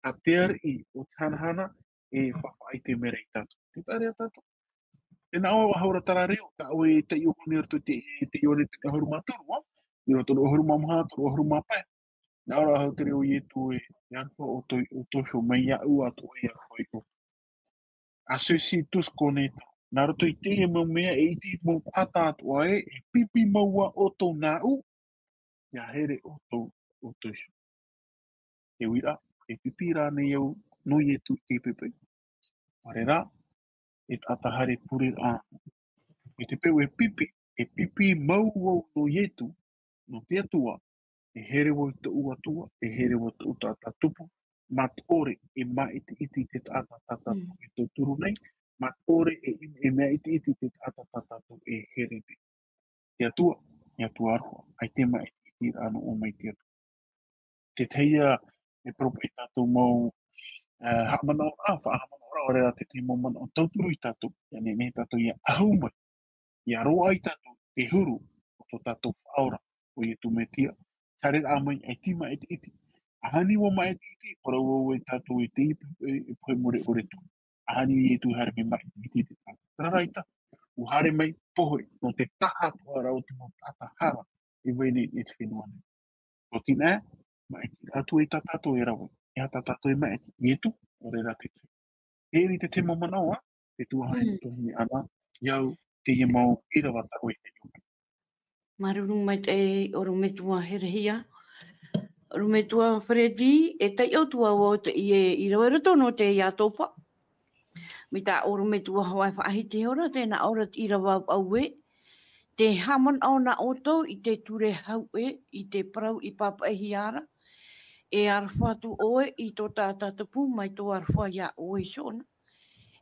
tā te ariʻi o te hanahana, e faʻaʻite mai ra ia tātou. Tē taʻa ra ia tātou. Tē nā ʻō faʻahou ra terā reo, tā ʻoe e taiʻo nei i roto i te, i te Ioane toru ʻahuru mā toru, ā? Ioane toru ʻahuru mā maha, toru ʻahuru mā pae. Nā ʻō ra faʻahou te reo o Ietu ē, e Arufa, ʻo Oto, ʻo Oto iho, mai iāʻu atoʻa e aroha i ʻō. À ceux-ci tous connaîtront. Nā roto i teie mau mea, e ʻite te mau taʻata atoʻa ē, e pipi mau ā ʻoutou nāʻu, ʻia here ʻoutou, ʻoutou iho. Te uiraʻa, e pipi rānei au nō Ietu i te poʻipoʻi? ʻAore rā, e taʻata haere pureraʻa. Mai te peu e pipi, e pipi mau vau nō Ietu, nō te Atua, e here vau i tōʻu Atua, e here vau i tōʻu taʻata tupu, mā te ʻore e māʻitiʻiti te taʻata tātou e tauturu nei, mā te ʻore e, e māʻitiʻiti te taʻata tātou e here nei. Te Atua, te Atua aroha, ʻaita e māʻitiʻitiraʻa nō ʻō mai te Atua. Te tahi ā, e parau paʻi tātou mau, ā, haʻamanaʻoraʻa, faʻahaʻamanaʻoraʻa, ʻaore rā te tahi mau manaʻo tauturu ia tātou, ʻia nehenehe tātou ʻia ʻahu mai, ʻia roaʻa ia tātou te huru o tō tātou Faʻaora, ʻo Ietu Mesia, haereraʻa mai, ʻaita e māʻitiʻiti. ʻAhani ʻua māʻitiʻiti, parau vau ia tātou e te ipu, e, e pohe mure ʻore atu. ʻAhani Ietu haere mai māʻitiʻiti te taʻata. Terā rā ʻaita, ʻua haere mai, pohe, nō te taʻatoʻaraʻa o te mau taʻata hara, e vai nei i te fenua nei. Nō te mea, māʻiti atu ai tā tātou e rave, e aha tā tātou e māʻiti, Ietu, ʻaore rā te tahi. Teie te mau manaʻo, ā, te tuahine, tuahine Ana, i au, teie mau ʻīrava tā ʻoe e taiʻo. Māuruuru maitaʻi, ʻorometua Herehia. ʻOrometua Feredi, e taiʻo atu vau i teie ʻīrava i roto nō te Iakobo. Mai tā ʻorometua hoʻi e faʻahiti iho ra, tē nā ʻō ra te ʻīrava ʻauē, tē haʻamanaʻo na ʻoutou i te ture hauʻe, i te parau i pāpaʻihia ra, e aroha atu ʻoe i tō taʻata tupu mai tō aroha ia ʻoe iho na.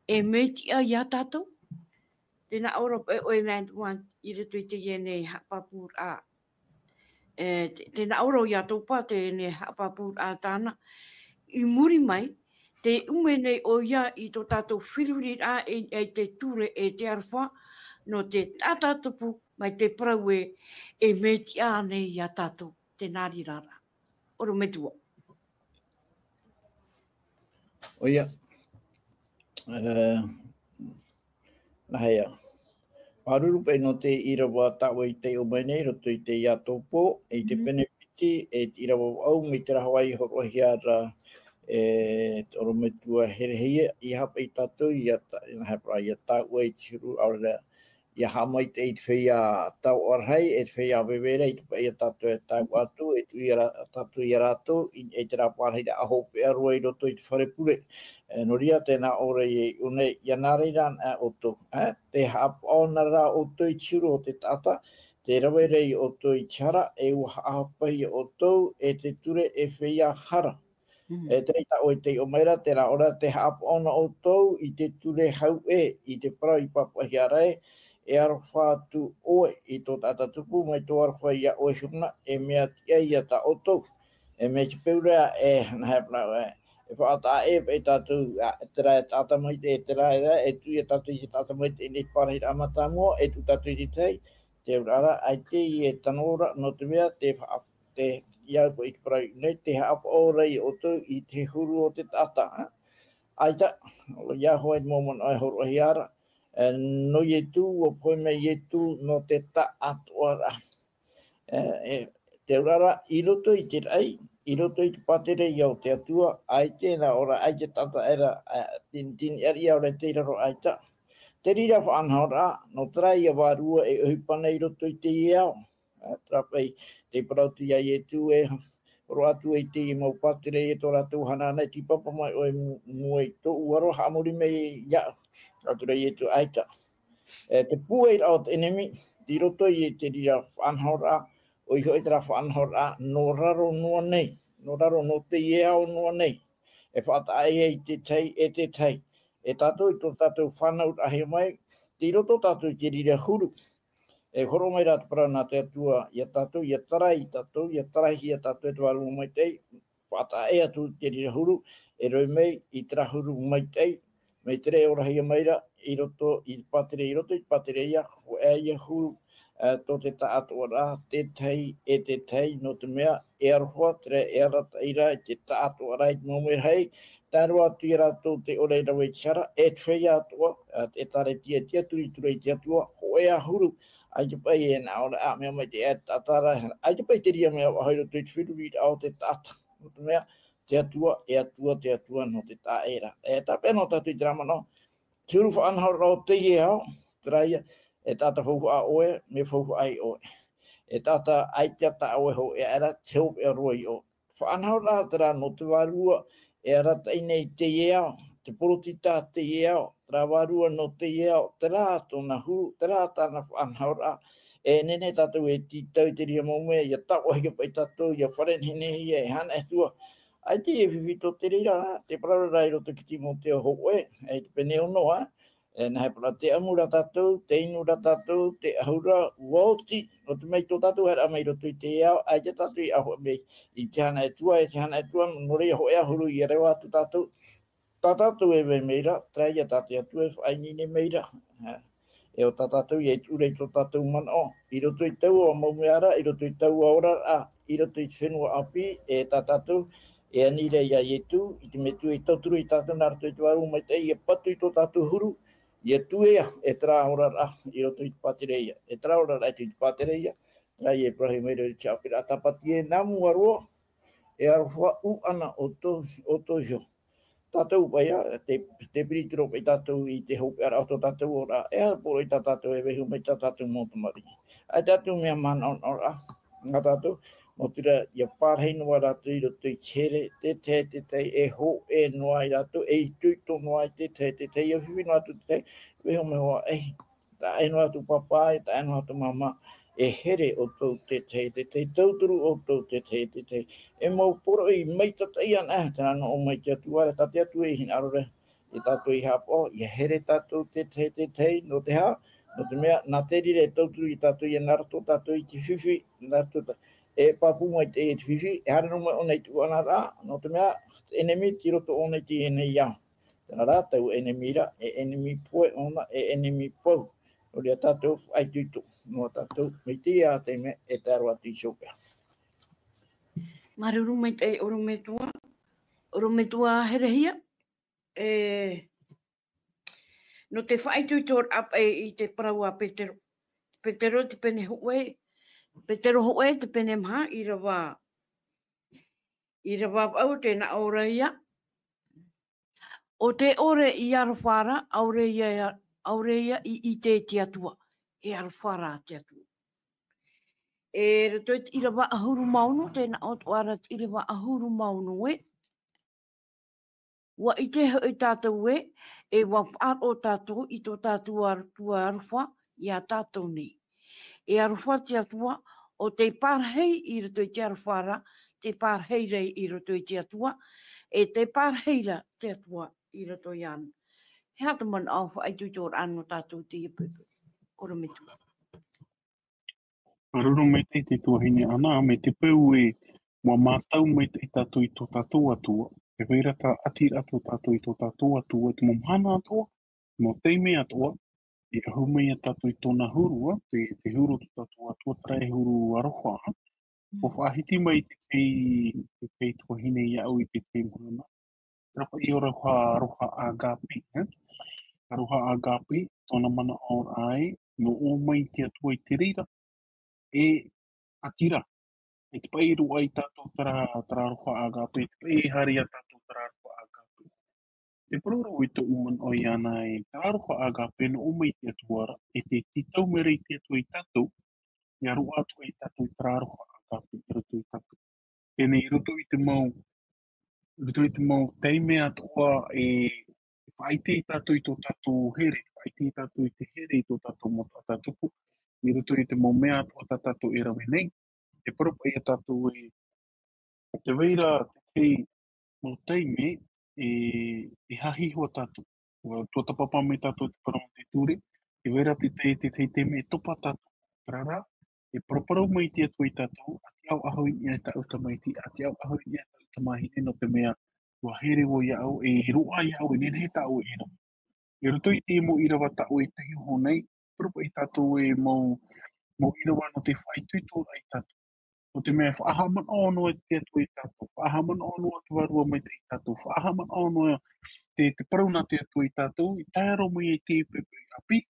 E Mesia ia tātou. Tē nā ʻō ra paʻi ʻoe nā ʻoe i roto i teie nei haʻapāpūraʻa. E, tē, tē nā ʻō ra ʻo Iakobo, teie nei haʻapāpūraʻa tāna. I muri mai, tē ʻume nei ʻoia i tō tātou feruriraʻa e, e te ture e te aroha, nō te taʻata tupu mai te parau ē, e Mesia ānei ia tātou, tē nā reira rā. ʻOrometua. ʻOia, e, nā hea. Māuruuru paʻi nō te ʻīrava tā ʻoe i taiʻo mai nei, i roto i teie ʻātoʻa pō, e i te Mhm. pene piti, e te ʻīrava vaʻu, mai te rā hoʻi i hōroʻahia ra, e, te ʻorometua Herehia, ʻeiaha paʻi tātou, ʻia ta-, nā hea paʻi, ʻia taʻu ai te huru, ʻaore ra, ʻia haʻamaitaʻi i te feiā taoʻa rahi, e te feiā veve ra, i te paʻi ia tātou e taʻu atu, e tuʻu ia rā-, tātou ia rātou, i, i terā parahiraʻa hopeʻa roa i roto i te fare pure. E, nō reira, tē nā ʻō ra i, ʻō nei, ʻia nā reira anaʻe ʻoutou, e, tē haʻapaʻo na rā ʻoutou i te huru o te taʻata, tē rave ra ia ʻoutou i te hara, e ʻua haʻahapa ia ʻoutou, e te ture e feiā hara. Mhm. E terā tā ʻoe i taiʻo mai ra, tē nā ʻō ra, tē haʻapaʻo na ʻoutou i te ture hauʻe, i te parau i pāpaʻihia ra ē, e aroha atu ʻoe i tō taʻata tupu, mai tō aroha ia ʻoe huna, e mea tiʻa ia tā ʻoutou. E mai te peu ra, e, nā hea paʻi, e, e faʻataʻa ē, e tātou, a, terā e taʻata maitaʻi, e terā e rā, e tuʻu ia tātou i te taʻata maitaʻi nei parahiraʻa mātāmua, e tuʻu tātou i te tahi, te auraʻa ra, ʻaita e tano ra, nō te mea, tē faʻa-, te, ʻia au paʻi i te parau nei, tē haʻapaʻo ra ia ʻoutou i te huru o te taʻata, e? ʻAita, ʻoia hoʻi te mau manaʻo e hōroʻahia ra, e, nō Ietu, ʻua pohe mai Ietu nō te taʻatoʻaraʻa. E, e, te auraʻa ra, i roto i te raʻi, i roto i te pātireia o te Atua, ʻaita e nā ʻō ra, ʻaita e taʻata aʻera, e, tini, tini ariʻi ʻaore tei raro ʻaita. Te reira faʻanahoraʻa, nō terā ia vārua e ʻohipa nei i roto i teie ao. E, terā paʻi, tē parau atu ia Ietu e, roaʻa atu i te mau pātireia tō rātou hanahana, tei pāpā mai ʻoe i mu-, mua i tōʻu aro, haʻamori mai iāʻu. Rātou ra Ietu ʻaita. E, te pūairaʻa o te ʻenemi, i roto i te reira faʻanahoraʻa, ʻoia hoʻi terā faʻanahoraʻa, nō raro noa nei, nō raro nō teie ao noa nei. E faʻataʻa ia i te tahi, e te tahi. E tātou, i tō tātou fānauraʻahia mai, tei roto tātou i te reira huru. E hōroʻa mai rā te parau nā te Atua ia tātou, ʻia tarai tātou, ʻia tarahia tātou e te Vārua Maitaʻi, faʻataʻa atu te reira huru, e rave mai i terā huru maitaʻi, mai terā e orahia mai ra, i roto i te pātireia, i roto i te pātireia, hōʻē ia huru, e, tō te taʻatoʻaraʻa, te tahi, e te tahi, nō te mea, e aroha, terā e arataʻi ra, i te taʻatoʻaraʻa, i te mau mea rahi, tae roa atu ia rātou tē ʻore e rave i te hara, e te feiā atoʻa, e, e ʻēkālesia, e tiʻaturi atu ra i te Atua, hōʻē ā huru, ʻaita paʻi e nā ʻō ra, ā, mea maitaʻi e taʻata ra, ʻaita paʻi te reira mea faʻahou i roto i te feruriraʻa o te taʻata. Nō te mea, te Atua, e Atua, te Atua nō te taʻa ʻē ra. E tāpeʻa noa tātou i terā manaʻo, te huru faʻanahoraʻa o teie ao, terā ia, e taʻata faufaʻa ʻoe, mea faufaʻa ʻoe. E taʻata ʻaita tā ʻoe hōʻē aʻera, te hopeʻa roa iā ʻoe. Faʻanahoraʻa terā nō te Vārua e arataʻi nei i teie ao, te poritita teie ao, terā Vārua nō teie ao, terā tōna huru, terā tāna faʻanahoraʻa. E nehenehe tātou e tītau i te reira mau mea, ʻia taʻohia paʻi tātou, ʻia fare nehenehe ia e hana e tua. ʻAita e fifi tō te reira, te parau ra i roto ki Timoteo hōʻē, e te pene ono, ā, e, nā hea paʻi te ʻamu ra tātou, te inu ra tātou, te ʻahu ra, ʻua oti, nō te mea tō tātou haereraʻa mai i roto i te ao, ʻaita tātou i ʻahu mai i te hana e tua, e te hana e tua, nō reira hōʻē ā huru ʻia reva atu tātou, tā tātou e vai mai ra, terā ia tā te Atua e faʻaineine mai ra. E ʻo tā tātou ia e tuʻu ra i tō tātou manaʻo, i roto i taua mau mea ra, i roto i taua oraraʻa, i roto i te fenua ʻāpī, e tā tātou, e ani ra iā Ietu, i te metua i tauturu ia tātou nā roto i te Vārua Maitaʻi, ʻia patu i tō tātou huru, ʻia tuea, e terā oraraʻa, i roto i te pātireia, e terā oraraʻa i te pātireia, terā ia e parauhia mai ra i te haʻapiʻiraʻa tāpati ē, nā mua roa, e aroha ʻuʻana ʻoutou, ʻoutou iho. Tātou paʻi ā, te, te piri atu ra paʻi tātou i te hopeʻaraʻa o tō tātou ora, e aha te poroʻi tā tātou e vaiiho mai tā tātou mau tamariʻi. ʻAita atu mea manaʻonaʻoraʻa, nā tātou, nō te reira, ʻia pārahi noa rātou i roto i te here, te tahi, te tahi, e hōʻē noa ai rātou, e itoito noa ai te tahi, te tahi, ʻia fifi noa atu te tahi, vaiiho mai hoʻi, e, taʻa ʻē noa atu pāpā, e taʻa ʻē noa atu māmā, e here ʻoutou te tahi, te tahi, tauturu ʻoutou te tahi, te tahi. E mau poroʻi maitataʻi ana, terā nō ʻō mai te Atua ra, tā te Atua i hinaʻaro ra ia tātou i haʻapaʻo, ʻia here tātou te tahi, te tahi, nō te aha, nō te mea, nā te reira e tauturu ia tātou, ʻia nā roto tātou i te fifi, nā roto tā-, e pāpū mai te, i te fifi, e haere noa mai ʻōna i te ʻuʻanaraʻa, nō te mea, te ʻenemi, tei roto ʻōna i teie nei ao. Terā rā, taua ʻenemi ra, e ʻenemi pohe ʻōna, e ʻenemi pou. Nō reira tātou, faʻaitoito noa tātou, mai teie taime, e tae roa atu i te hopeʻa. Māuruuru maitaʻi, ʻorometua, ʻorometua Herehia. E, nō te faʻaitoitoraʻa paʻi i te parau a Petero. Petero te pene hōʻē, Petero hōʻē te pene maha, ʻīrava, ʻīrava vaʻu tē nā ʻō ra ia. ʻO tē ʻore i aroha ra, ʻaore ia, ʻaore ia i ʻite i te Atua, e aroha ra te Atua. E roto i te ʻīrava ʻahuru mā ono, tē nā ʻō atoʻa ra te ʻīrava ʻahuru mā ono ē. ʻUa ʻite hoʻi tātou ē, e ʻua faʻaroʻo tātou i tō tātou Atua aroha iā tātou nei. E aroha te Atua, ʻo tē pārahi i roto i te aroha ra, tē pārahi ra i roto i te Atua, e tē pārahi ra te Atua i roto iāna. E aha te manaʻo faʻaitoitoraʻa nō tātou i teie poʻipoʻi? ʻOre Metua. Māuruuru maitaʻi te tuahine Ana, mai te peu ē, ʻua mātau maitaʻi tātou i tō tātou Atua. E vai ra tā ʻātiraʻa tō tātou i tō tātou Atua, i te mau mahana atoʻa, mau taime atoʻa, e ahu mai ia tātou i tōna huru, ā, te, te huru o tō tātou Atua, terā e huru aroha, ā. ʻUa faʻahiti mai te fei, te fei tuahine iāʻu i te taime nā. Terā paʻi ʻo aroha, aroha agape, ā. Aroha agape, tōna manaʻo ra ē, nō ʻō mai te Atua i te reira, e ʻātiraʻa. E te paʻi roaʻa ia tātou terā, terā aroha agape, e te paʻi e haere ia tātou terā aroha agape. Te parau ra ē tōʻu manaʻo iāna ē, terā aroha agape nō ʻō mai te Atua ra, e tē tītau mai ra te Atua ia tātou, ʻia roaʻa atu ai tātou i terā aroha agape i roto ia tātou. Teie nei i roto i te mau, i roto i te mau taime atoʻa e, e faʻaʻite ia tātou i tō tātou here, faʻaʻite ia tātou i te here i tō tātou mau taʻata tupu, i roto i te mau mea atoʻa tā tātou e rave nei, e parau paʻi ia tātou ē, tē vai ra te tahi mau taime, e, e haʻahiʻo tātou. ʻUa tuatāpapa mai tātou te parau o te ture, tē vai ra te tahi, te tahi taime e topa tātou. Terā rā, e paraparau mai te Atua ia tātou, ʻa tiʻa au ʻahu i niʻa i tāʻu tamaiti, ʻa tiʻa au ʻahu i niʻa i tāʻu tamahine, nō te mea, ʻua here vau iāʻu, e roaʻa iāʻu, e nehenehe tāʻu e rave. I roto i te mau ʻīrava tā ʻoe e tahi iho nei, parau paʻi ia tātou e mau, mau ʻīrava nō te faʻaitoitoraʻa ia tātou. Nō te mea e faʻahaʻamanaʻo noa te Atua ia tātou, faʻahaʻamanaʻo noa te Vārua Maitaʻi ia tātou, faʻahaʻamanaʻo noa te, te parau nā te Atua ia tātou, i tae roa mai i teie poʻipoʻi ʻāpī,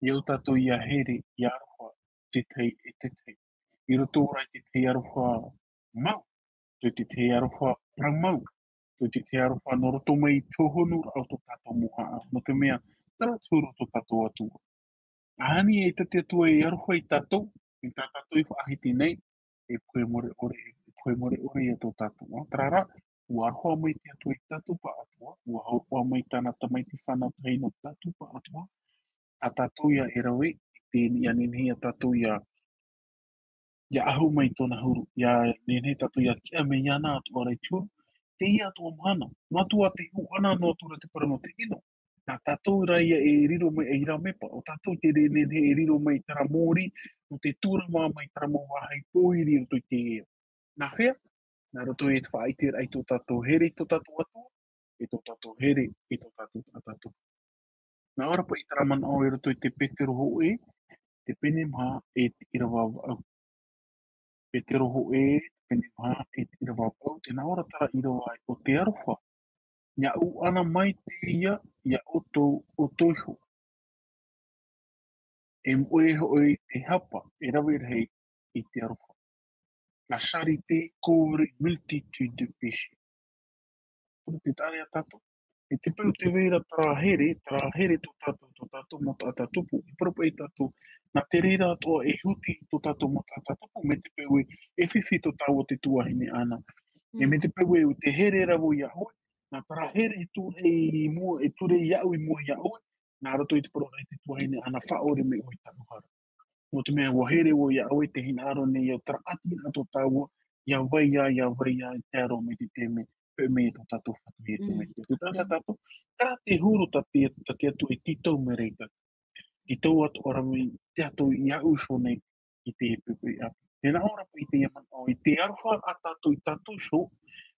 ʻia au tātou ʻia here, ʻia aroha, te tahi e te tahi. I roto rā i te tahi aroha mau, te, te tahi aroha parau mau, te, te tahi aroha nō roto mai i te hōhonuraʻa o tō tātou mau haʻa, nō te mea, terā te huru o tō tātou Atua. ʻAhani e ʻite te Atua e aroha ia tātou, i tā tātou e faʻahiti nei, e pohe more ʻore, e pohe more ʻore ia tō tātou, ā, terā rā, ʻua aroha mai te Atua ia tātou pāʻatoʻa, ʻua hōroʻa mai tāna tamaiti fānau tahi nō tātou pāʻatoʻa, tā tātou ïa e rave, i te, ʻia nehenehe ia tātou ʻia, ʻia ʻahu mai i tōna huru, ʻia nehenehe tātou ʻia tiʻa mai iāna atoʻa ra i te huru, teie atoʻa mahana. Noa atu ā te ʻūʻana, noa atu ra te parau nō te ʻino. Nā tātou rā ïa e riro mai ei rāmepa, ʻo tātou te nehenehe e riro mai terā mōrī, nō te tūrama mai terā mau vāhi pōiri i roto i te ea. Nā hea? Nā roto i te faʻaʻiteraʻa i tō tātou here i tō tātou Atua, i tō tātou here i tō tātou taʻata tupu. Nā ʻō ra paʻi terā manaʻo i roto i te Petero hōʻē, te pene maha e te ʻīrava vaʻu. Petero hōʻē, te pene maha e te ʻīrava vaʻu, tē nā ʻō ra terā ʻīrava ē, ʻo te aroha, ʻia ʻūʻana maitaʻi ïa, iā ʻoutou, ʻoutou iho. E moʻe hoʻi te hapa e rave rahi i te aroha. La charité couvre une multitude de péchés. Pure te taʻa ra ia tātou. E te peu tē vai ra terā here, terā here tō tātou, tō tātou mau taʻata tupu, e parau paʻi ia tātou, nā te reira atoʻa e huti tō tātou mau taʻata tupu, mai te peu ē, e fifi tō tāua te tuahine Ana. E mai te peu ē, ʻua here ra vau iā ʻoe, nā terā here e ture i mua, e ture iāʻu i mua iā ʻoe, nā roto i te parau ra i te tuahine Ana, faʻaʻore mai ʻoe i tāʻu hara. Nō te mea ʻua here vau iā ʻoe, tē hinaʻaro nei au terā ʻātiraʻa tō tāua, ʻia vai ā, ʻia vai ā, i tae roa mai i te taime, hoʻi mai tō tātou Fatu Iesu Mesia. Te taʻa ra ia tātou, terā te huru tā te, tā te Atua e tītau mai ra ia tātou. Tītau atoʻa ra mai te Atua iāʻu iho nei i te poʻipoʻi ʻāpī. Tē nā ʻō ra paʻi teie manaʻo, i te aroha a tātou i tātou iho,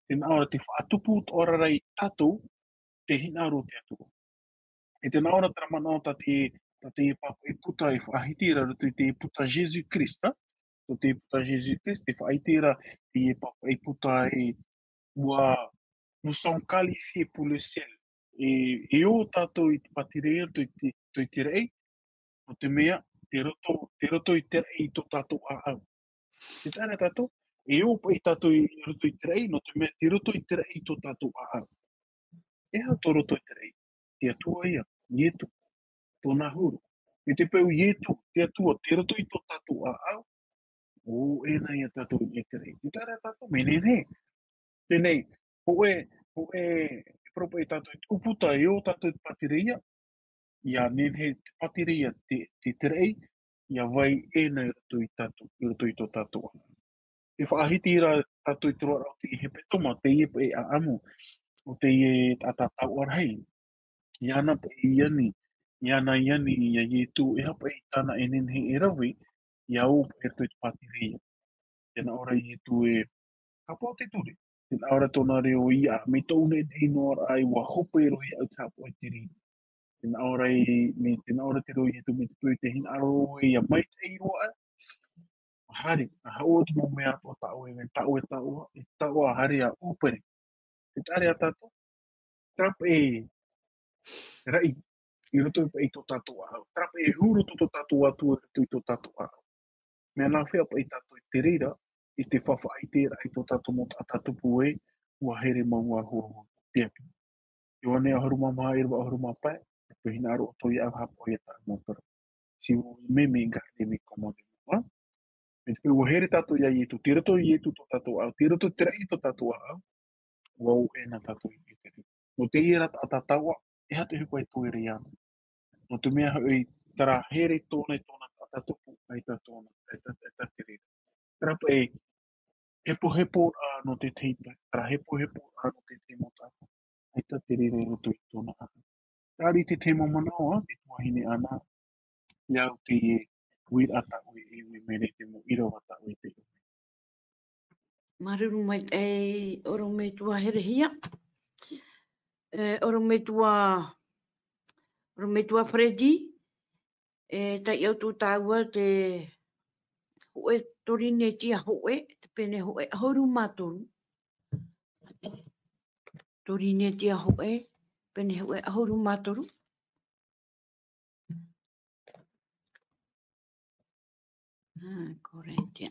tē nā ʻō ra te faʻatupu atoʻa ra ia tātou, tē hinaʻaro te Atua. E tē nā ʻō ra terā manaʻo tā te, tā te pāpaʻi puta e faʻahiti ra i roto i te puta Jésus-Christ, ā? Tō te puta Jésus-Christ, tē faʻahiti ra te pāpaʻi puta ē, ʻua, nous sommes qualifiés pour le ciel. e, e ō tātou i te pātireia i roto i te, i te raʻi, nō te mea, tei roto, tei roto i te raʻi i tō tātou ʻāʻau. Tē taʻa ra tātou, e ō paʻi tātou i roto i te raʻi, nō te mea, tei roto i te raʻi i tō tātou ʻāʻau. E aha tō roto i te raʻi? Te Atua ïa, Ietu, tōna huru. Mai te peu Ietu, te Atua, tei roto i tō tātou ʻāʻau, ʻo ʻō na ia tātou i te raʻi. Tē taʻa ra tātou, mea nehenehe. Teie, hōʻē, hōʻē, e parau paʻi tātou i te ʻūputa, e ō tātou i te pātireia, ʻia nehenehe te pātireia te, te, te raʻi, ʻia vai ʻē na i roto ia tātou, i roto i tō tātou ʻāʻau. E faʻahiti ra tātou i te roaraʻa o te hepetoma, teie paʻi ʻāʻamu, ʻo teie taʻata tauʻa rahi. Iāna paʻi i ani, iāna i ani ia Ietu, e aha paʻi tāna e nehenehe e rave, ʻia ō paʻi i roto i te pātireia. Tē nā ʻō ra Ietu ē, ka pohe te ture. Tē nā ʻō ra tōna reo ē, mea tōʻu nehenehe noa ra ē, ʻua hope roa au i te hāpaʻo i te reira. Tē nā ʻō ra ē, mea, tē nā ʻō ra te reo a Ietu, mai te peu tē hinaʻaro ē, ʻia maitaʻi roa ā. Haere, ʻa haʻo atu mau mea atoʻa tā ʻoe, mea tā ʻoe, tā ʻoe, e tā ʻoe, haere ʻia ʻōpere. Tē taʻa ra tātou, terā paʻi raʻi, i roto paʻi i tō tātou ʻāʻau. Terā paʻi huru tō tō tātou Atua i roto i tō tātou ʻāʻau. Mea nāfea paʻi tātou i te reira, i te faʻaʻiteraʻa i tō tātou mau taʻata tupu ē, ʻua here mau ā hōʻē ʻāʻau. Te Atua. Ioane ʻahuru mā maha, ʻīrava ʻahuru mā pae, e pēhina aro o tō ia hāpaʻo ia tāʻu mau parau. Si vous aimez mes, gardez mes commandements. Mai te peu ʻua here tātou ia Ietu, tei roto ia Ietu tō tātou ʻāʻau, tei roto te raʻi tō tātou ʻāʻau, ʻua ō ʻē na tātou i te raʻi. Nō teie ra taʻata tauʻa, e aha te ʻohipa e toe ra iāna. Nō te mea hoʻi, terā here tōna i tōna taʻata tupu, ʻaita tōna, ʻaita, ʻaita te reira. Terā paʻi, hepoheporaʻa nō te tahi pae, terā hepoheporaʻa nō te tahi mau taʻata, ʻaita te reira i roto i tōna ʻāʻau. Terā te tahi mau manaʻo a te tuahine Ana, ʻia au teie, uiraʻa tā ʻoe e ui, mea rave te mau ʻīrava tā ʻoe e ui. Māuruuru maitaʻi, ʻorometua Herehia. E, ʻorometua, ʻorometua Freddy. E taiʻo atu tāua te hōʻē Torinetia hōʻē, te pene hōʻē ʻahuru mā toru. Torinetia hōʻē, pene hōʻē ʻahuru mā toru. Ah, Korintia.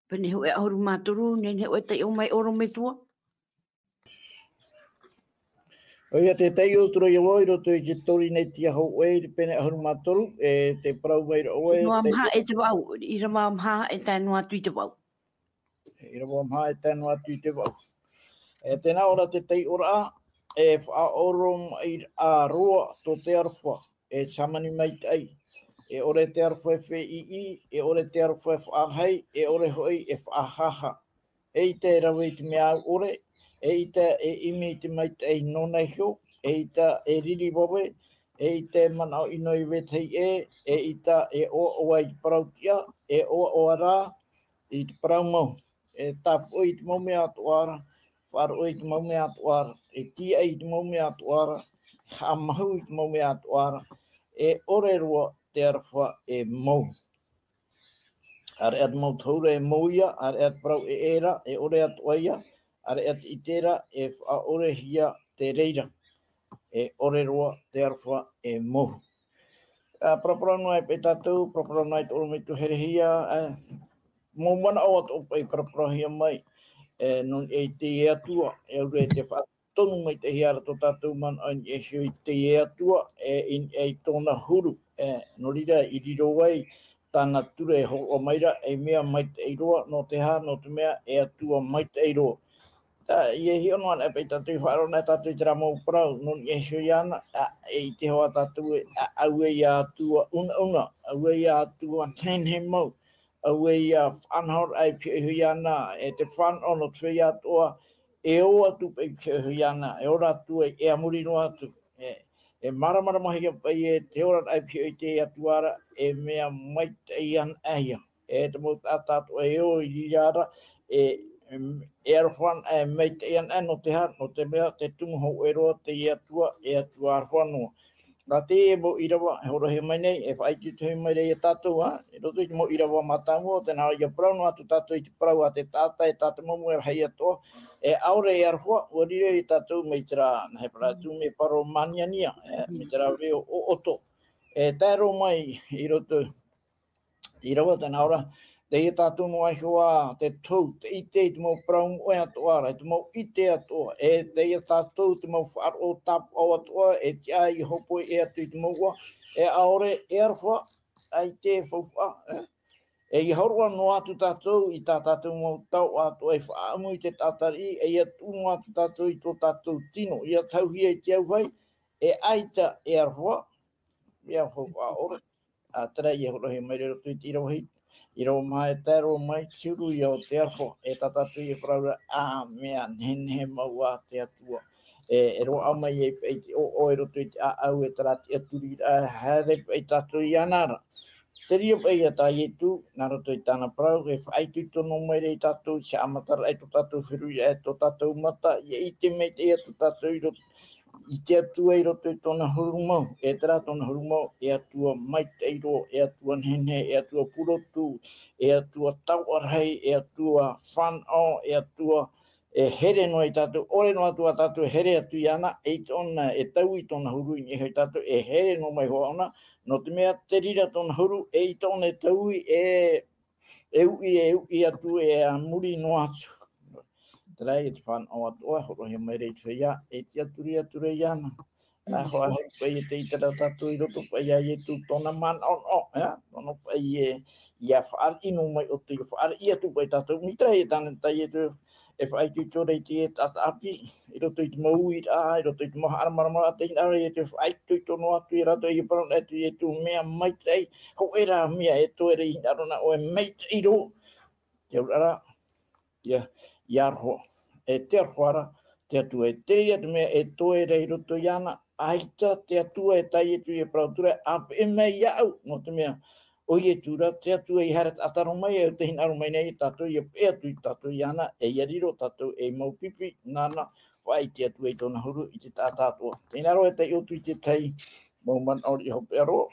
Pene hōʻē ʻahuru mā toru, nehenehe ʻoe e taiʻo mai ʻorometua. ʻOia, tē taiʻo atu ra vau i roto i te Torinetia hōʻē, te pene ʻahuru mā toru, e tē parau mai ra ʻoe, ʻīrava maha e te vaʻu, ʻīrava maha e tae noa atu i te vaʻu. ʻĪrava maha e tae noa atu i te vaʻu. E tē nā ʻō ra te taiʻoraʻa, e faʻaoromaʻiraʻa roa tō te aroha, e hāmani maitaʻi. E ʻore te aroha e feiʻi, e ʻore te aroha e faʻarahi, e ʻore hoʻi e faʻahaha. ʻEita e rave i te mea au ʻore, ʻeita e ʻimi i te maitaʻi nōna iho, ʻeita e riri vave, ʻeita e manaʻo ʻino i vetahi ʻē, ʻeita e ʻoaʻoa i te parau tiʻa, e ʻoaʻoa rā, i te parau mau, e tāpoʻi i te mau mea atoʻa ra, faʻaroʻo i te mau mea atoʻa ra, e tīaʻi i te mau mea atoʻa ra, e haʻamahu i te mau mea atoʻa ra, e ʻore roa te aroha e mou. ʻAreʻa te mau tahura e mou ia, ʻareʻa te parau ʻē ra, e ʻore atoʻa ia, ʻareʻa te ʻite ra, e faʻaʻorehia te reira. E ʻore roa te aroha e mou. A, paraparau noa ai paʻi tātou, paraparau noa ai te ʻorometua Herehia, e, mau manaʻo atoʻa paʻi paraparauhia mai, e, nō niʻa i te Atua, e aura e te faʻatonu maitaʻihia ra tō tātou manaʻo i niʻa iho i te Atua, e, i niʻa i tōna huru, e, nō reira i riro ai tāna ture e hōroʻa mai ra, e mea maitaʻi roa, nō te aha, nō te mea, e Atua maitaʻi roa. Tē, ʻia hiʻo noa anaʻe paʻi tātou i faʻaroʻo anaʻe tātou i terā mau parau, nō niʻa iho iāna, ā, e ʻite hoʻi tātou ē, ā, auē ia Atua unauna, auē ia Atua nehenehe mau, auē ia faʻanahoraʻa e pihaʻi iho iāna, e te fānaʻo nō te feiā atoʻa, e ō atu paʻi i pihaʻi iho iāna, e ora atu ai, e a muri noa atu, e, e māramaramahia paʻi ē te oraraʻa e pihaʻi i te Atua ra, e mea maitaʻi anaʻe ia. E te mau taʻata atoʻa e ō i reira ra, e, e, e aroha ana, e maitaʻi ana, e nō te aha, nō te mea, tē tumu hōʻē roa te Atua, e Atua aroha noa. Nā te mau ʻīrava, e horohia mai nei, e faʻaitoito mai nei ia tātou, ā, i roto i te mau ʻīrava mātāmua, tē nā ia parau noa atu tātou i te parau a te taʻata, e tā te mau mea rahi atoʻa, e ʻaore e aroha, ʻua riro ia tātou mai terā, nā he parau atu, mea parau māniania, e, mai terā veo ʻoʻoto. E tae roa mai i roto, ʻīrava tē nā ʻō ra, tei ia tātou noa iho ā te tou, te ʻite i te mau parau moʻe atoʻa ra, te mau ʻite atoʻa, e tei ia tātou te mau faʻaroʻo tāpaʻo atoʻa, e tiʻa i hōpoi ʻē atu i te mau ua, e ʻaore e aroha, ʻaita e faufaʻa, e. E ia hōroʻa noa atu tātou i tā tātou mau taoʻa atoʻa e faʻaʻamu i te taʻata riʻi, e ia tuʻu noa atu tātou i tō tātou tino, ia tauhia i te auahi, e ʻaita e aroha, ia faufaʻa ʻore. Ā, terā ia horohia mai i roto i te ʻīrava hiti, ʻīrava maha e tae roa mai, te huru ia o te aroha, e tā tātou ia parau ra, ā, mea nehenehe mau ā te Atua. E, e roaʻa mai ai paʻi te ʻoʻo i roto i te ʻāʻau, e terā tiʻaturiraʻa, e haere paʻi tātou iāna ra. Te reira paʻi ia tā Ietu, nā roto i tāna parau, e faʻaitoito noa mai ra ia tātou, i te haʻamataraʻa i tō tātou feruriraʻa, e tō tātou mata, ia ʻite maitaʻi atu tātou i roto i te Atua i roto i tōna huru mau, e terā tōna huru mau, e Atua maitaʻi roa, e Atua nehenehe, e Atua purotu, e Atua taoʻa rahi, e Atua fānaʻo, e Atua e here noa ia tātou, ʻore noa atu ā tātou e here atu iāna, eʻita ʻōna e taui i tōna huru i niʻa iho ia tātou, e here noa mai hoʻi ʻōna, nō te mea te reira tōna huru, eʻita ʻōna e taui, e e uʻi, e uʻi atu, e a muri noa atu. Terā ia te fānaʻo atoʻa, horohia mai ra i te feiā, e tiʻaturi atu ra iāna. Ā, hoʻi, hoʻi, paʻi e tei ʻite ra tātou i roto paʻi ia Ietu tōna manaʻonaʻo, ā, tōna paʻi e, ia fāriʻi noa mai ʻoutou, ia fāriʻi atu paʻi tātou, mai terā ia tāna, tā Ietu e faʻaitoito ra i te taʻata ʻāpī, i roto i te mau uiraʻa, i roto i te mau haʻamāramaramaraʻa, tē hinaʻaro ra ia te faʻaitoito noa atu ia rātou, ia parau noa atu ia Ietu mea maitaʻi, hōʻē rā mea e toe ra i hinaʻaro na ʻoe maitaʻi roa. Te auraʻa ra, ia, ia aroha, e te aroha ra, te Atua e te reira te mea e toe ra i roto iāna, ʻaita te Atua e tā Ietu ia parau atu ra, ʻāpeʻe mai iāʻu, nō te mea, ʻo Ietu ra, te Atua i haere taʻata roa mai, e tē hinaʻaro mai nei ia tātou, ia peʻe atu ia tātou iāna, e ia riro tātou ei mau pipi, nāna, faʻaʻite atu ai tōna huru i te taʻata atoʻa. Tē hinaʻaro e taiʻo atu i te tahi mau manaʻo riʻi hopeʻa roa.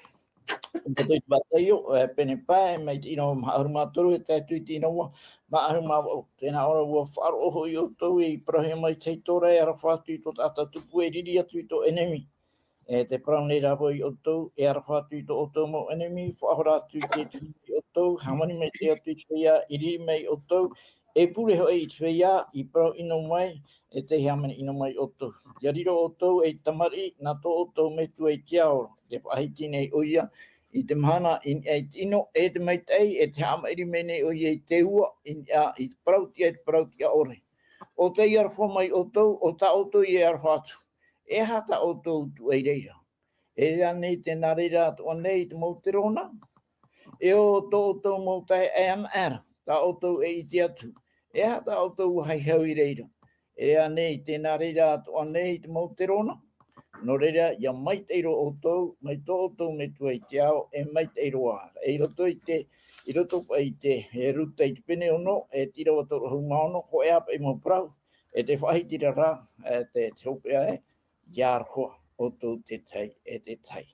Tō tātou i te vāhi taiʻo, e pene pae, mai te ʻīrava maha ʻahuru mā toru, e tae atu i te ʻīrava maha ʻahuru mā vaʻu. Tē nā ʻō ra, ʻua faʻaroʻo hoʻi ʻoutou, e parauhia mai te tahi tora, e aroha atu i tō taʻata tupu, e riri atu i tō ʻenemi. E tē parau nei ra vau ia ʻoutou, e aroha atu i tō ʻoutou mau ʻenemi, faʻahora atu i te tumu ia ʻoutou, hāmani maitaʻi atu i te feiā i riri mai ia ʻoutou, e pure hoʻi i te feiā i parau ʻino mai, e tē hāmani ʻino mai ia ʻoutou. ʻIa riro ʻoutou ei tamariʻi, nā tō ʻoutou metua i te ao ra, tē faʻahiti nei ʻoia i te mahana i niʻa i te ʻino, e te maitaʻi, e tē haʻamaʻiri mai nei ʻoia i te ua, i niʻa i te parau tiʻa, i te parau tiʻa ʻore. ʻO tei aroha mai ʻoutou, ʻo tā ʻoutou ia aroha atu. E aha tā ʻoutou tuʻu ai i reira? E rā nei tē nā reira atoʻa nei i te mau terona? E ʻo tō ʻoutou mau taeaʻe anaʻe ra, tā ʻoutou e ʻite atu. E aha tā ʻoutou ua haihau i reira? E rā nei tē nā reira atoʻa nei i te mau terona? Nō reira, ʻia maitaʻi roa ʻoutou, mai tō ʻoutou metua i te ao, e maitaʻi roa. E i roto i te, i roto paʻi i te, e Ruta i te pene ono, e te ʻīrava toru ʻahuru mā ono, hōʻē ā paʻi mau parau, e tē faʻahiti ra ra, e te, te hopeʻa ē, ʻia aroha ʻoutou te tahi e te tahi.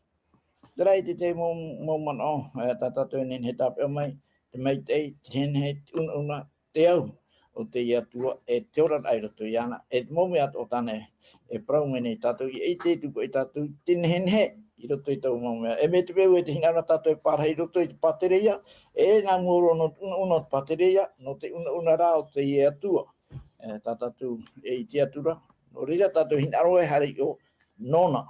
Terā ia te tahi mau, mau manaʻo, e, tā tātou e nehenehe e tāpeʻa mai, te maitaʻi, te nehenehe, te ʻunaʻuna, te au o te Atua, e te oraraʻa i roto iāna, e te mau mea atoʻa tāna e, e parau mai nei tātou, ʻia ʻite atu paʻi tātou i te nehenehe i roto i taua mau mea. E mai te peu e tē hinaʻaro ra tātou e pārahi i roto i te pātereia, e nā mua roa nō te ʻunaʻuna o te pātereia, nō te ʻunaʻuna rā o te Atua. E, tā tātou e ʻite atu ra, nō reira tātou hinaʻaro e haere i ʻō nōna.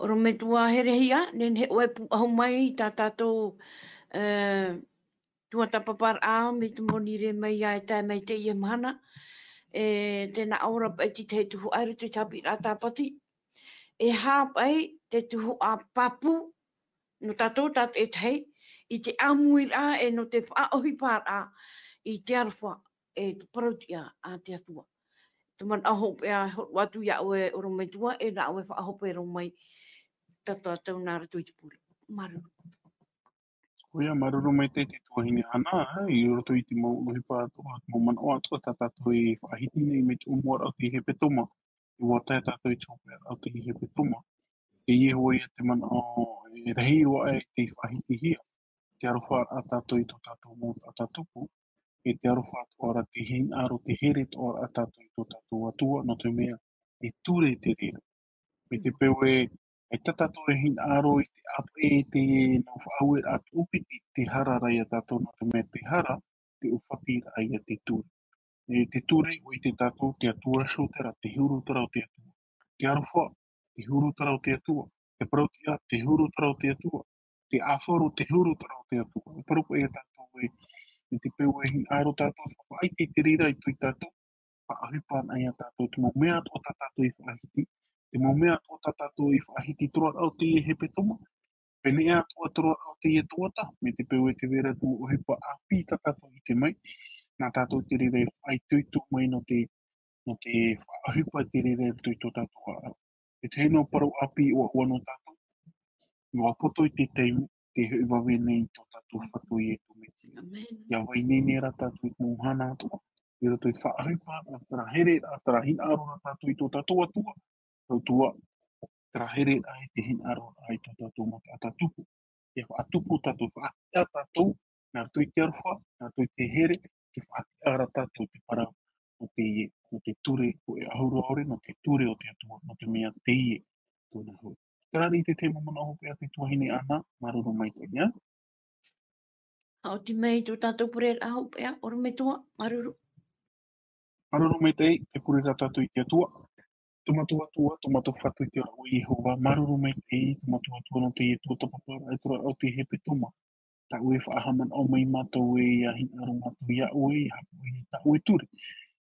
Orometua Herehia, nehenehe ʻoe e pūʻohu mai i tā tātou, e, tuatāpaparaʻa mai te moni rē mai ia e tae mai teie mahana. E, tē nā ʻō ra paʻi te tahi tuhaʻa i roto i te haʻapiʻiraʻa Tāpati. E aha paʻi te tuhaʻa pāpū nō tātou tātaʻitahi, i te ʻāmuiraʻa e nō te faʻaʻohiparaʻa i te aroha e te parau tiʻa a te Atua. Te manaʻo hopeʻa e hōroʻa atu ia ʻoe orometua, e nā ʻoe e faʻahope roa mai, tā tātou nā roto i te pure. Māuruuru. ʻOia, māuruuru maitaʻi te tuahine Ana, i roto i te mau ʻohipa atoʻa, te mau manaʻo atoʻa tā tātou e faʻahiti nei mai te ʻōmuaraʻa o te hepetoma, ʻua tae tātou i te hopeʻaraʻa o te hepetoma. Teie hoʻi ia te manaʻo e rahi roa aʻe tei faʻahitihia, te aroha a tātou i tō tātou mau taʻata tupu, e te aroha atoʻa ra te hinaʻaro, te here atoʻa ra a tātou i tō tātou Atua, nō te mea, e ture te reira. Mai te peu ē, ʻaita tātou e hinaʻaro i te ʻāpeʻe, te nau faʻaueraʻa tuʻupiti, te hara ra ia tātou, nō te mea te hara, te ʻōfatiraʻa ia te ture. E te ture, ʻua ʻite tātou, te Atua iho terā, te huru terā o te Atua. Te aroha, te huru terā o te Atua. Te parautiʻa, te huru terā o te Atua. Te ʻāfaro, te huru terā o te Atua. E parau paʻi ia tātou ē, mai te peu e hinaʻaro tātou, faʻaʻite i te reira i tō tātou, faʻaʻohipa ana ia tātou, te mau mea atoʻa tā tātou i faʻahiti, te mau mea atoʻa tā tātou i faʻahiti i te roaraʻa o teie hepetoma, pēneiaʻe atoʻa te roaraʻa o teie tuhaʻa, mai te peu e tē vai ra te mau ʻohipa ʻāpī tā tātou i ʻite mai, nā tātou te reira e faʻaitoito mai nō te, nō te faʻaʻohipa i te reira i roto i tō tātou ʻāʻau. E tahi noa parau ʻāpī ʻoaʻoa nō tātou, ʻua poto i te taime, tē hoʻi vave nei tō tātou Fatu Iesu Mesia. ʻIa vai ineine ra tātou i te mau mahana atoʻa, i roto i te faʻaʻohipa, terā here, terā hinaʻaro ra tātou i tō tātou Atua, tātou Atua, terā here ra i te hinaʻaro ra i tō tātou mau taʻata tupu. ʻIa faʻatupu tātou, faʻatiʻa tātou, nā roto i te aroha, nā roto i te here, tē faʻatiʻa ra tātou te parau, nō te, nō te ture, ʻua ʻahuru ʻaore, nō te ture o te Atua, nō te mea teie, tōna huru. Terā rā te tahi mau manaʻo hopeʻa te tuahine Ana, māuruuru maitaʻi ia. Haʻaoti mai tō tātou pureraʻa hopeʻa, ʻorometua, māuruuru. Māuruuru maitaʻi, tē pure ra tātou i te Atua. Tō mātou Atua, tō mātou Fatu i te ora ʻo Iehova, māuruuru maitaʻi, tō mātou Atua nō teie tuatāpaparaʻa i te roaraʻa o te hepetoma. Tā ʻoe e faʻahaʻamanaʻo mai mātou ē, ʻia hinaʻaro mātou iā ʻoe, ʻia haʻapaʻo i tā ʻoe ture.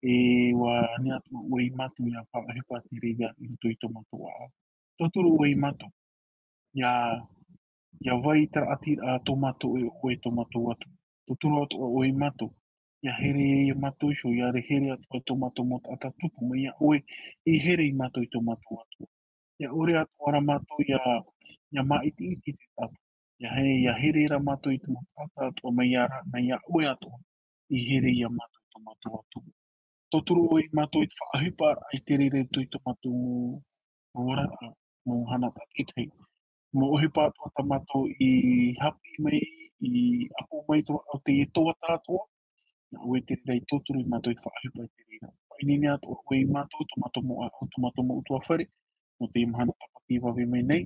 E ʻua ani atu ʻoe iā mātou ʻia faʻaʻohipa te reira i roto i tō mātou ʻāʻau. Tauturu ʻoe iā mātou. ʻIa, ʻia vai i te raʻatiraʻa tō mātou e ʻoe tō mātou Atua. Tauturu atoʻa ʻoe iā mātou. ʻIa here iā mātou iho, ʻia here atoʻa tō mātou mau taʻata tupu mai iā ʻoe, e here iā mātou i tō mātou Atua. ʻIa ʻore atoʻa ra mātou ʻia, ʻia māʻitiʻiti i te taʻata. ʻIa he-, ʻia here ra mātou i te mau taʻata atoʻa mai iā ra-, mai iā ʻoe atoʻa. E here iā mātou i tō mātou Atua. Tauturu ʻoe iā mātou i te faʻaʻohiparaʻa i te reira i tō mātou mau oraraʻa, mau mahana tātaʻitahi. Mau ʻohipa atoʻa tā mātou i haʻapiʻi mai, i ʻapo mai i te roaraʻa o teie tuhaʻa atoʻa. Nā ʻoe te reira e tauturu iā mātou i te faʻaʻohipa i te reira. Faʻaineine atoʻa ʻoe iā mātou, tō mātou mau ʻāʻau, tō mātou mau ʻutuāfare, nō teie mahana tāpati e vave mai nei.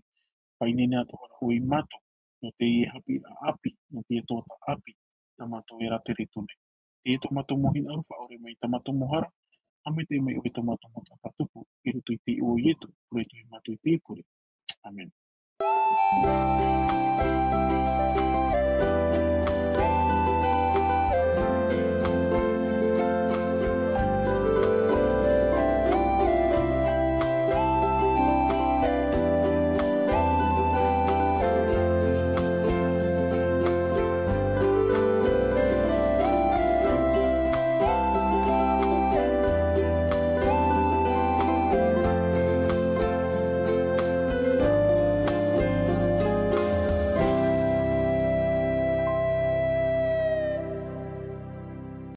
Faʻaineine atoʻa ra ʻoe iā mātou, nō teie haʻapiʻiraʻa ʻāpī, nō teie tuhaʻa ʻāpī, tā mātou e rātere atu nei. Teie tō mātou mau hinaʻaro, faʻaʻore mai tā mātou mau hara, haʻamaitaʻi mai ʻoe tō mātou mau taʻata tupu, i roto i te iʻoa o Iesu, pure atu iā mātou i teie pure. ʻĀmene.